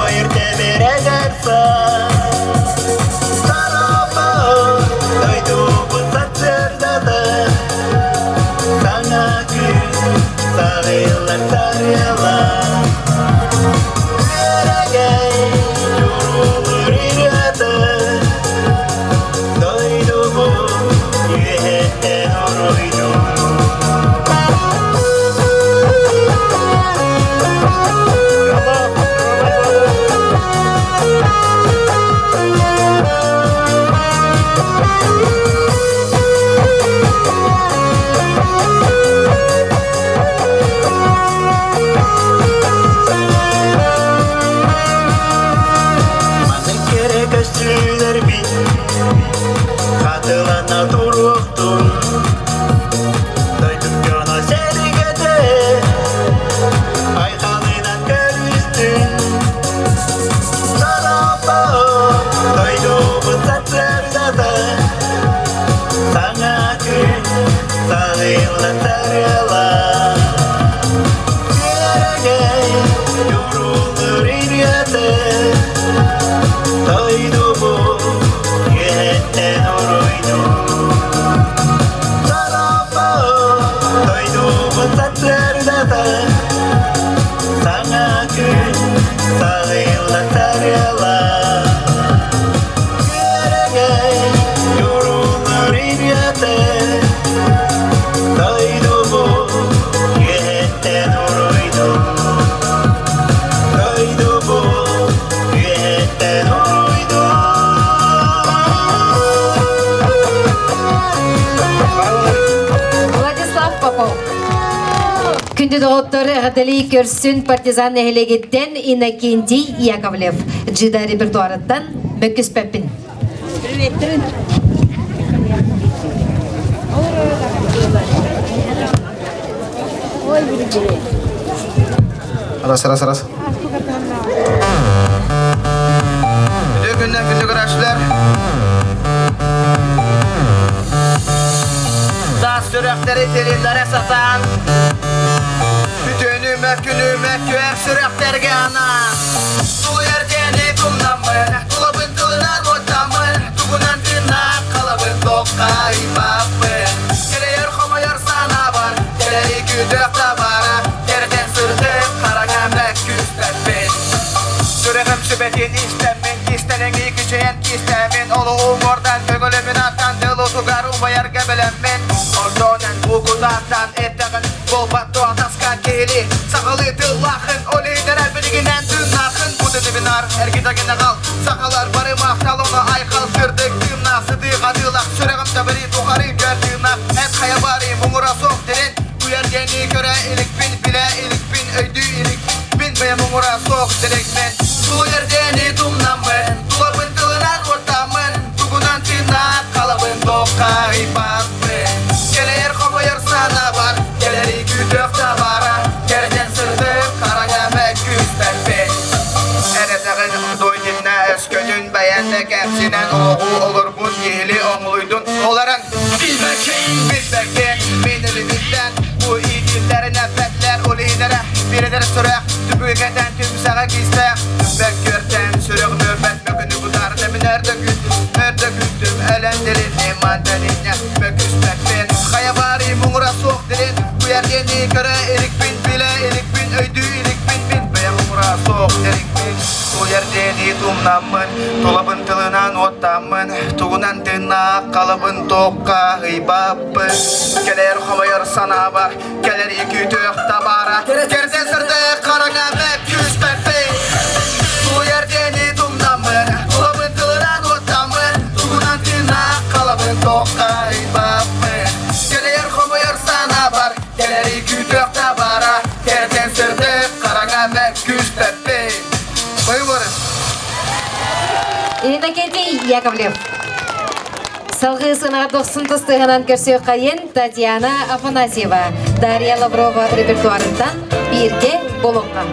Ойор тэбэр эдэр саас Сарапа дойдубут сарсыардата Саҥа күн саҕыллар сарыала Күөрэгэй дьурулуур ырыата Дойдубут үөһэттэн уруйдуу Маннык кэрэ көстүүлэрбит хатылана туруохтун Дойдум дьоно сэргэтэ айхалынан көрүстүн Сарапа дойдубут сарсыардата Саҥа күн саҕылла сарыала Күөрэгэй дьурулуур ырыата Дойдубут үөһэттэн уруйдуу Сарапа дойдубут сарсыардата Саҥа күн саҕылла сарыала Күөрэгэй дьурулуур ырыата Дойдубут үөһэттэн уруйдуу Дойдубут үөһэттэн уруйдуу Владислав Попов. Күндү доҕоттор, эҕэрдэлии көрсүн партизан нэһилиэгиттэн Иннокентий Яковлев. Джида репертуарыттан мөккүспэппин. Приветтерин. Ой, били Раз, раз, раз. Үтүө күннэн күндү көрөөччүлэр. Таас сүрэхтэри тилиннэрэ сатаан, Үтүөнү мөккүнү мөккүөр сүрэхтэргэ анаан. Тулуйар диэни тумнаммын, тулабын тылынан уоттаммын, тугунан тыыннаах халабын тоххайбаппын. Кэлэйэр хомойор санаабар, кэлэри күүтүөх табара, кэрэтэн сырдык хараҥа мөккүспэппин. Сүрэҕим сүбэтин истэммин, кистэлэҥи күчэйэн кистэммин, олоҕум уордан көҥүлүмүн аттан тыл утугар умайарга бэлэммин. Онтон эн букутааттан эттэҕин буолбат дуо таска киһили сахалыы тыллаахын ол иһин билигинэн тыыннаахын бу вебинар эргитэгин аҕал сахалар бары махтал ону айхал сырдык тыыннаах сытыы хатыылах сүрэҕим табари тухары көр тыыннаах эн хайа бары муҥура суох дирин Куйар диэни көрө иликпин, билэ иликпин, өйдүү иликпин, бэйэм муҥура суох дириҥмин. Тулуйар диэни тумнаммын, тулабын тылынан уоттаммын, тугунан тыыннаах халабын туоххайбаппын. Кэлэйэр хомойор санаабар, кэлэри күүтүөх табара, кэрдэн сырдык хараҥа. Кэннэ кэпсинэн оҕу олорбут киһили оҥолуйдун олорон Билбэккин, билбэккин, мин илимиттэн Бу иитиллэрин эппэтлэр ол иһинэрэ Биредер сүрэх, түбүгэтэн түмсэҕэ кистээх Түмбэк күөртэн сүрэх нөрбэт мөкүнү бутарда мин өрдө күттүм, өрдө күттүм Өлөн дилинни манталинне мөкүспэппин Хайа баарый муҥура суох дилин Куйар диэни көрө иликпин, билэ иликпин, өйдүү иликпин Мин бэйэм муҥура суох дириҥпин Тулуйар диэни тумнаммын, тулабын тылынан уоттаммын, тугунан тыыннаах халабын туохха ыйбаппын. Кэлэр хомойор санаабар, кэлэр күүтүөх табаара, кэрдэн сырдык хараҥа мөккүспэппин. Тулуйар диэни тумнаммын, тулабын тылынан уоттаммын, тугунан тыыннаах халабын туохха ыйбаппын. Кэлэр хомойор санаабар, кэлэр күүтүөх табаара, кэрдэн сырдык хараҥа мөккүспэппин. Выборы. Иннокентий Яковлев. Салгыы сынаҕа дохсун тыстыһынан көрсүөххэйин Татьяна Афанасьева, Дарья Лаврова репертуарыттан бииргэ болуохха.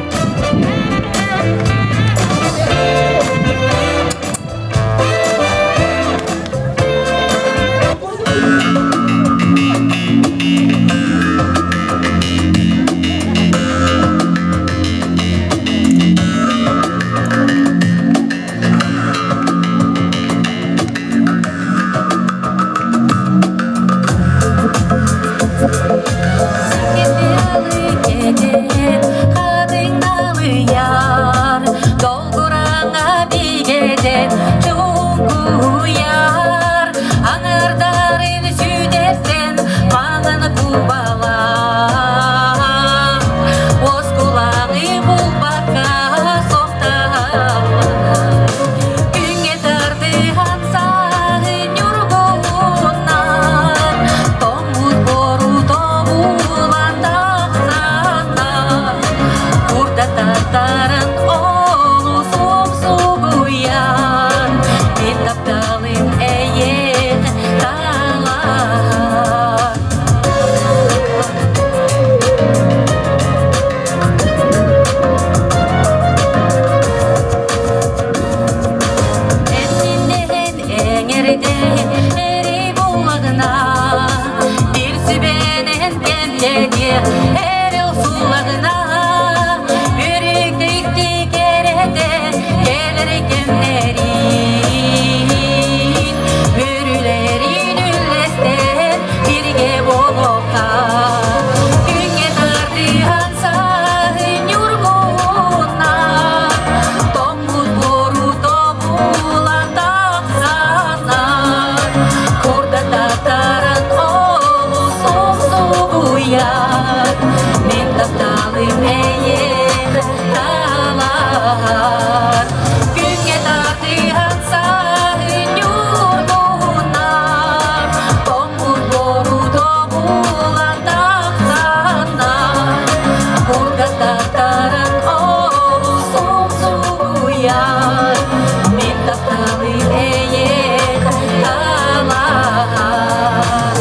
Аңырдарын сүдестен маңын кубалар Оскулаңы булбакка соқталар Күңге тардыған сағы нюргуунан Тоңут бору тобулан тақсанан Курда тартарын олус умсугуян Мен тапталым эйех талаһар Энниннэһэн эҥэрдэһэн эрэй буллагына Бир сүбэнэн кэмнэниэ эрэл суллагына Үрүктүктү кэрэтэ кэлэр кэмнэрин Өрүлэрин үллэстэн бииргэ буолуохха Күҥҥэ тардыһан саһын ньургуһунна Тоҥмут буору тобулан тахсанар Курдататаран олус умсугуйар Мин тапталым эйиэхэ талаһар Күҥҥэ тардыһан саһын ньургуһуннар Тоҥмут буору тобулан тахсаннар Курдататаран олус умсугуйар Мин тапталым эйиэхэ талаһар.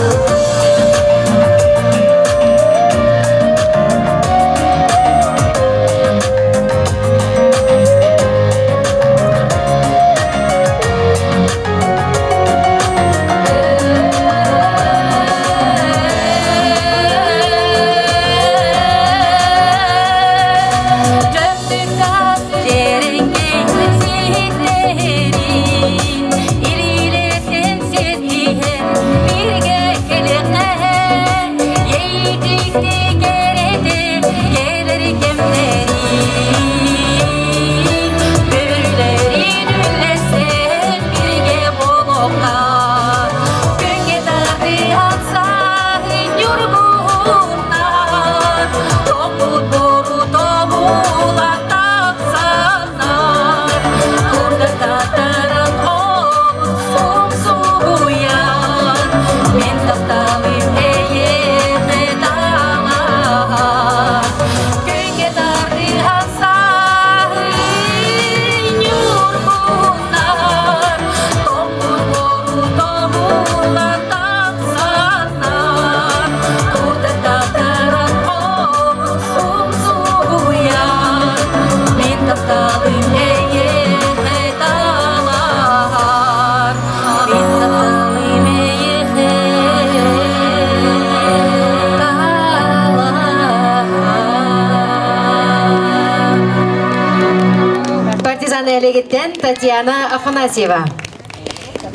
нэһилиэгиттэн Татьяна Афанасьева.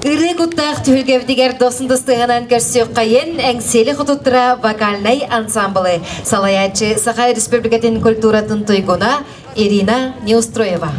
Ырыы куттаах түһүлгэбитигэр досун тыстыһынан көрсүөххэйин Эҥсиэли хотуттара вокальнай ансамблы салайааччы Саха Республикатын культуратын туйгуна Ирина Неустроева.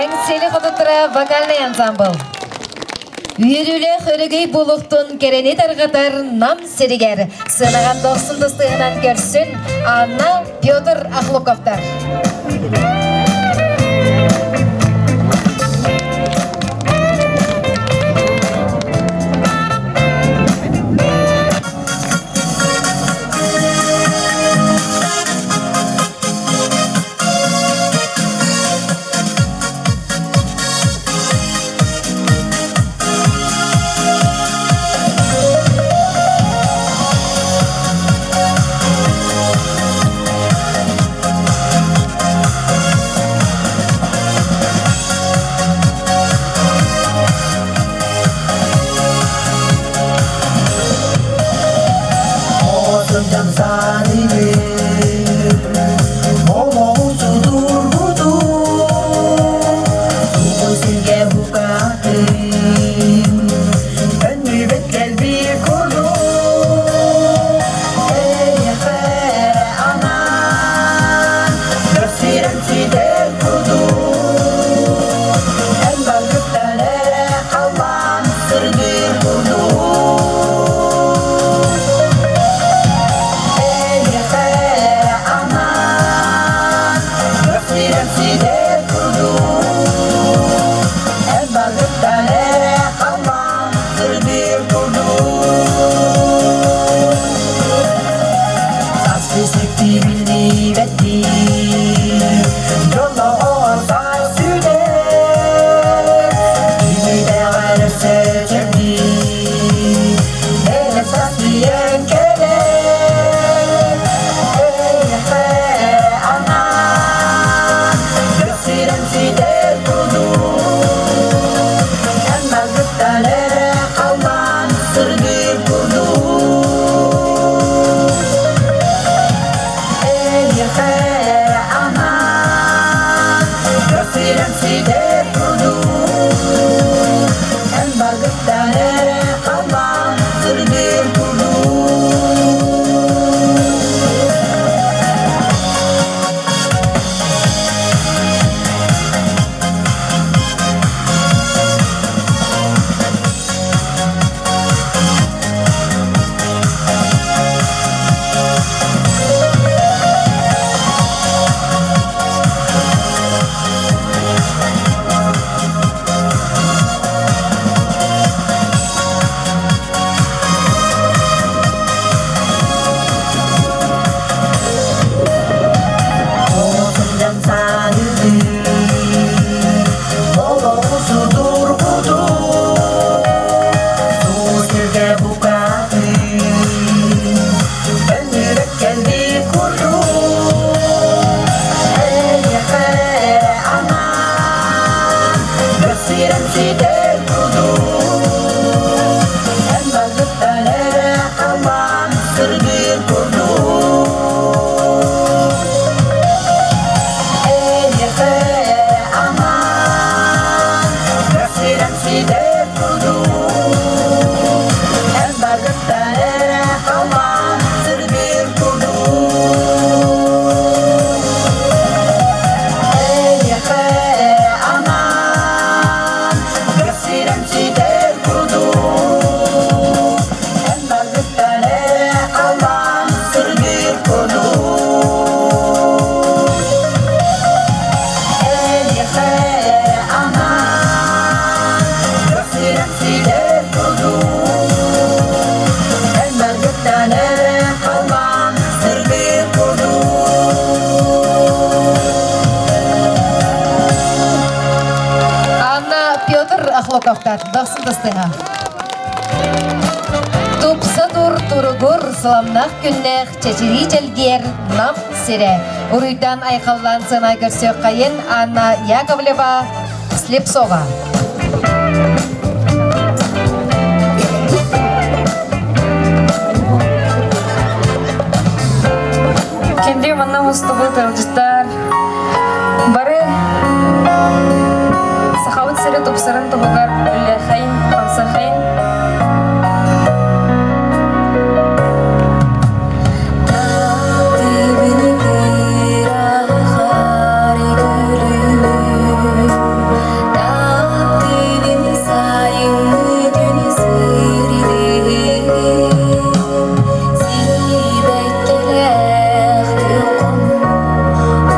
Эҥсиэли хотуттара вокальный ансамбл. Үөрүүлээх өрөгөй буолуохтун кэрэни тарҕатар Нам сиригэр сыанаҕа дохсун тыстыһынан көрсүн Анна Петр Ахлуковтар. ситэр курдук. Эн баргыттан эрэ халлаан сырдыыр курдук. Эйиэхэ эрэ анаан көрсүрэн ситэр курдук. Эн баргыттан эрэ халлаан сырдыыр курдук. Отундан саныыр, олоҕу судургутук, сүүсүгэ букатын, өнүрек кэлбит курдук, эйиэхэ эрэ анаан, сирэн ситэр курдук, эн баргыттан эрэ халлаан сырдыыр курдук. Эйиэхэ эрэ анаан, сирэн ситэр курдук, эн баргыттан эрэ халлаан сырдыыр курдук. Эйиэхэ эрэ анаан, сирэн ситэр курдук, эн баргыттан эрэ халлаан сырдыыр курдук. Эйиэхэ эрэ анаан, сирэн ситэр курдук, эн баргыттан эрэ халлаан сырдыыр курдук. Анна Петр Охлоковтар, дохсун тастыга. Тупса тур туругур, сыламнах күннэх, чэчирии чэлгиэр, нам сирэ. Уруйдан айхаллаан сына көрсүөххэйин Анна Яковлева Слепцова. Кенди манна мустубут ыалдьыттар бары сахабыт сири тупсарын туһугар үллэхэйин, хамсахайын.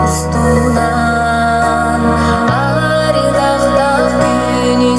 Устунан арылахтах күнү.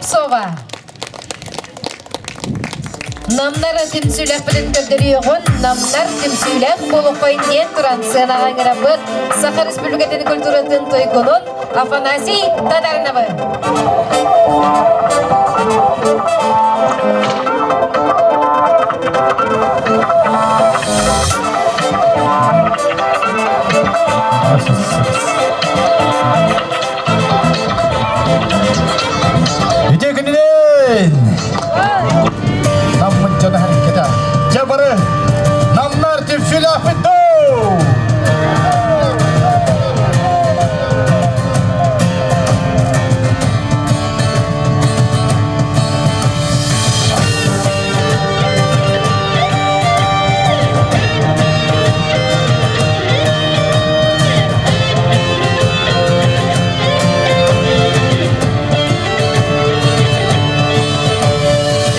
Слепцова. Намнар түмсүүлэхпитин көрдөрүөҕүн, намнар түмсүүлээх буолуоххайын диэн туран сыанаҕа ыҥырабыт Саха Республикатын культуратын туйгунун Афанасий Татариновы. Үтүө күнүнэн! Наммыт дьоно хэркэтэ. Дьэ бары намнар түмсүүлээхпит дуу!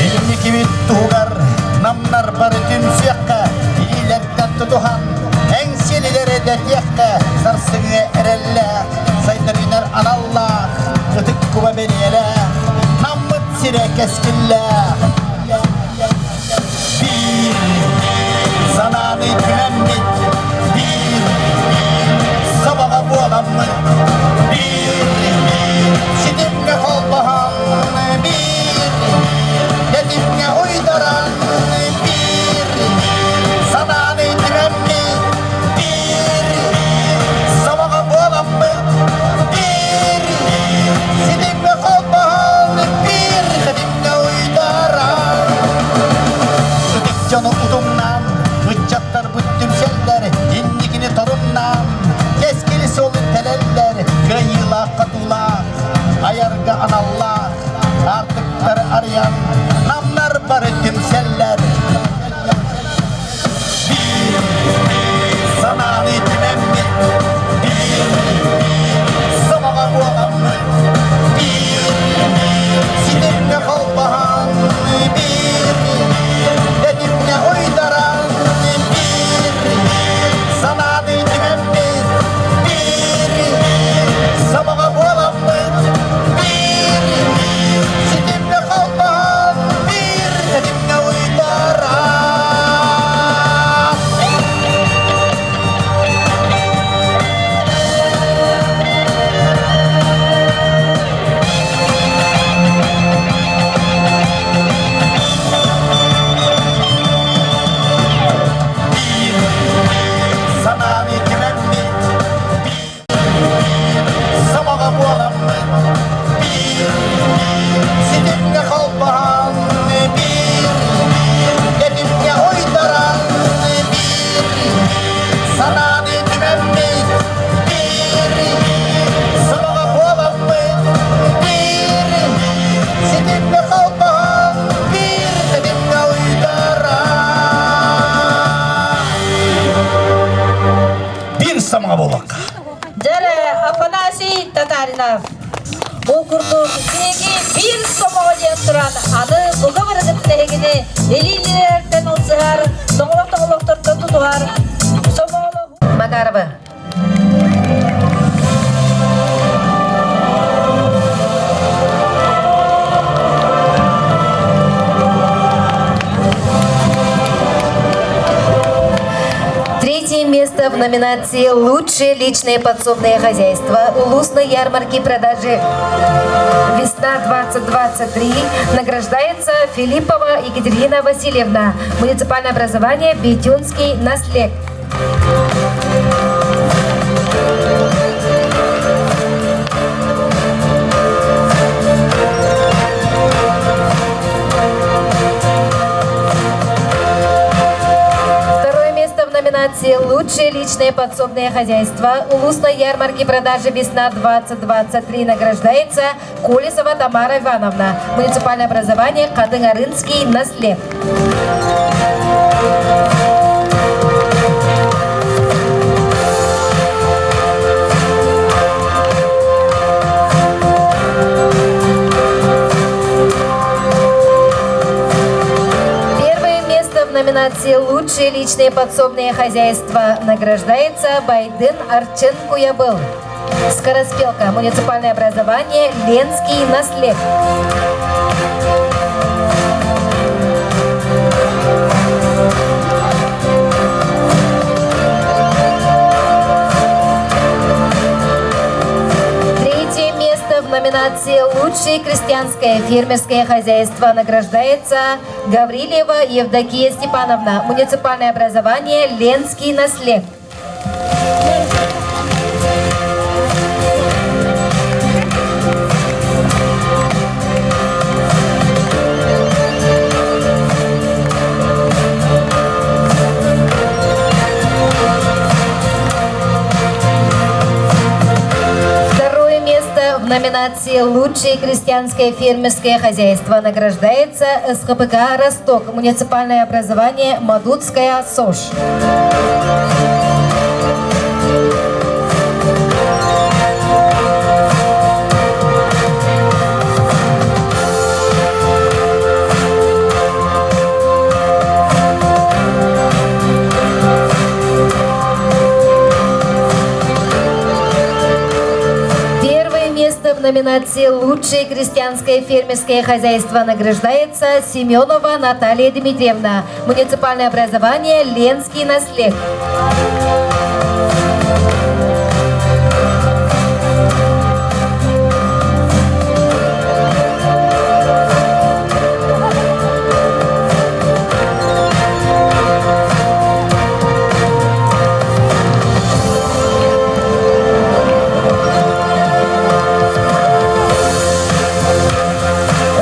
Инникибит туһугар намнар бары түмсүөххэ, илиилэртэн тутуһан, эҥсиэлилэри дэтиэххэ, сарсыҥҥы эрэллээх, сайдарыынар аналлаах, ытык куба бэлиэлээх, наммыт сирэ кэскиллээх. Биир санааны түмэммит, биир сабаҕа буоламмыт, биир ситимҥэ холбоһон, биир тэтимҥэ уйдаран, биир санааны түмэммит, биир сабаҕа буоламмыт, биир ситимҥэ холбоһон, биир тэтимҥэ уйдаран. Ытык дьону утумнаан, ыччаттарбыт түмсэллэр, инникини торумнаан, кэскили суолун тэлэллэр, кыайыылаах-хотуулаах, айарга аналлаах, аартыктары арыйан, намнар бары түмсэллэр. Биир санааны түмэммит, биир сомоҕо буоламмыт, биир ситимҥэ холбоһон, биир тэтимҥэ уйдаран, биир санааны түмэммит, биир сомоҕо буоламмыт, биир ситимҥэ холбоһон, биир тэтимҥэ уйдаран. Санааны түмэммит, сомоҕо буоламмыт, биир ситимҥэ холбоһон, биир тэтимҥэ уйдаран, биир санааны түмэммит, биир сомоҕо буоламмыт, биир ситимҥэ холбоһон, биир тэтимҥэ уйдаран. Биир сомоҕо буолуохха. Дьэрэ Афанасий Татаринов. Бу курдук биһиги биир сомоҕо диэн туран аны бука барыгытын эһигини илиилэртэн ылсыһар, тоҥолох-тоҥолохтортон тутуһар сомоҕолоһуу Макарова. Третье место в номинации «Лучшее личное подсобное хозяйство» Улусной ярмарки продажи «Весна-2023» награждается Филиппова Екатерина Васильевна, муниципальное образование «Бетюнский наслег». Второе место в номинации «Лучшее личное подсобное хозяйство» Улусной ярмарки продажи «Весна-2023» награждается Колесова Тамара Ивановна, муниципальное образование Кадын-Арынский, Наслед. Первое место в номинации «Лучшее личное подсобное хозяйство» награждается Байден Арчен Куябыл. Скороспелка, муниципальное образование Ленский наслед. Третье место в номинации «Лучшее крестьянское фермерское хозяйство» награждается Гаврилева Евдокия Степановна, муниципальное образование «Ленский наслед». Второе место в номинации «Лучшее крестьянское фермерское хозяйство» награждается СХПК «Росток», муниципальное образование «Мадутская СОЖ». Первое место в номинации «Лучшее крестьянское фермерское хозяйство» награждается Семенова Наталья Дмитриевна, муниципальное образование «Ленский наслед».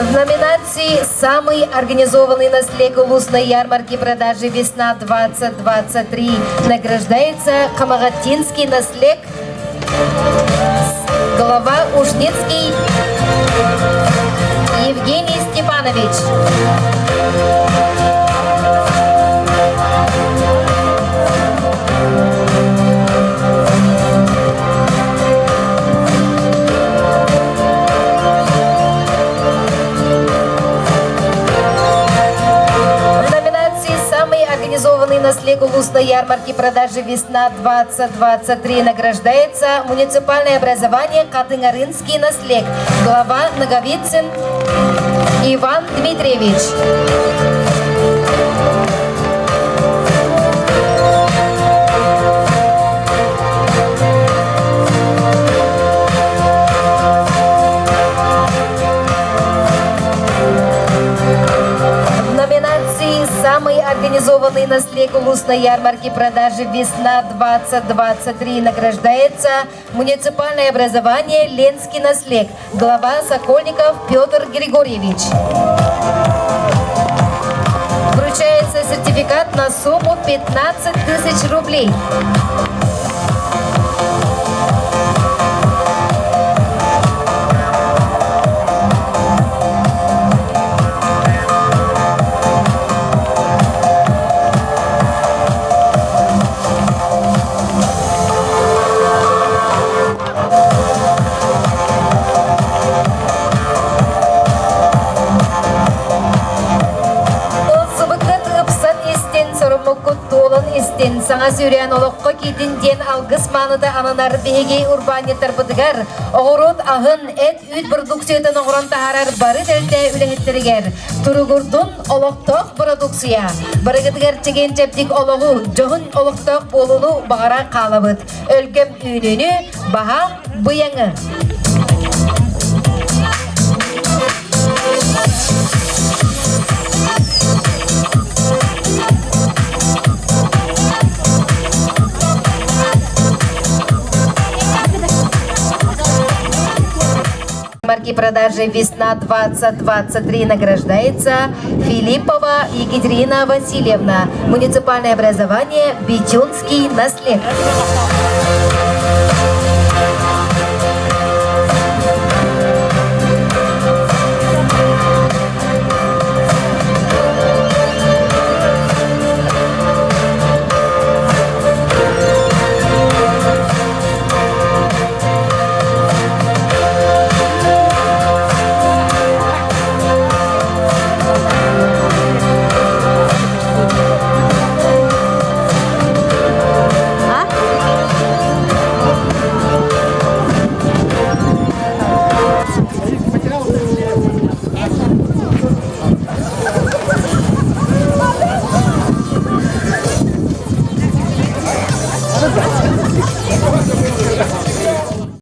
В номинации «Самый организованный наслег улусной ярмарки продажи «Весна-2023» награждается Хамагатинский наслег глава Ушницкий Евгений Степанович. В номинации «Самый организованный наслег улусной ярмарки продажи «Весна-2023» награждается муниципальное образование Катынарынский наслег, глава Наговицын Иван Дмитриевич. В номинации «Самый организованный наслег улусной ярмарки продажи «Весна-2023» награждается муниципальное образование «Ленский наслег», глава Сокольников Петр Григорьевич. Вручается сертификат на сумму 15 тысяч рублей. Ылсыбыккыт ыпсан истин, соруммуккут туолан истин, саҥа сүүрээн олоххо киитин диэн алгыс мааныта ананар биһиги урбаанньыттарбытыгар оҕуруот аһын, эт-үүт продукциятын оҥорон таһаарар бары тэрилтэ үлэһиттэригэр туругурдун олохтоох продукция. Барыгытыгар чэгиэн-чэбдик олоҕу, дьоһун олохтоох буолууну баҕара хаалабыт. Өлгөм үүнүүнү, баһаам быйаҥы. Марки продажи «Весна-2023» награждается Филиппова Екатерина Васильевна. Муниципальное образование «Битюнский наслед».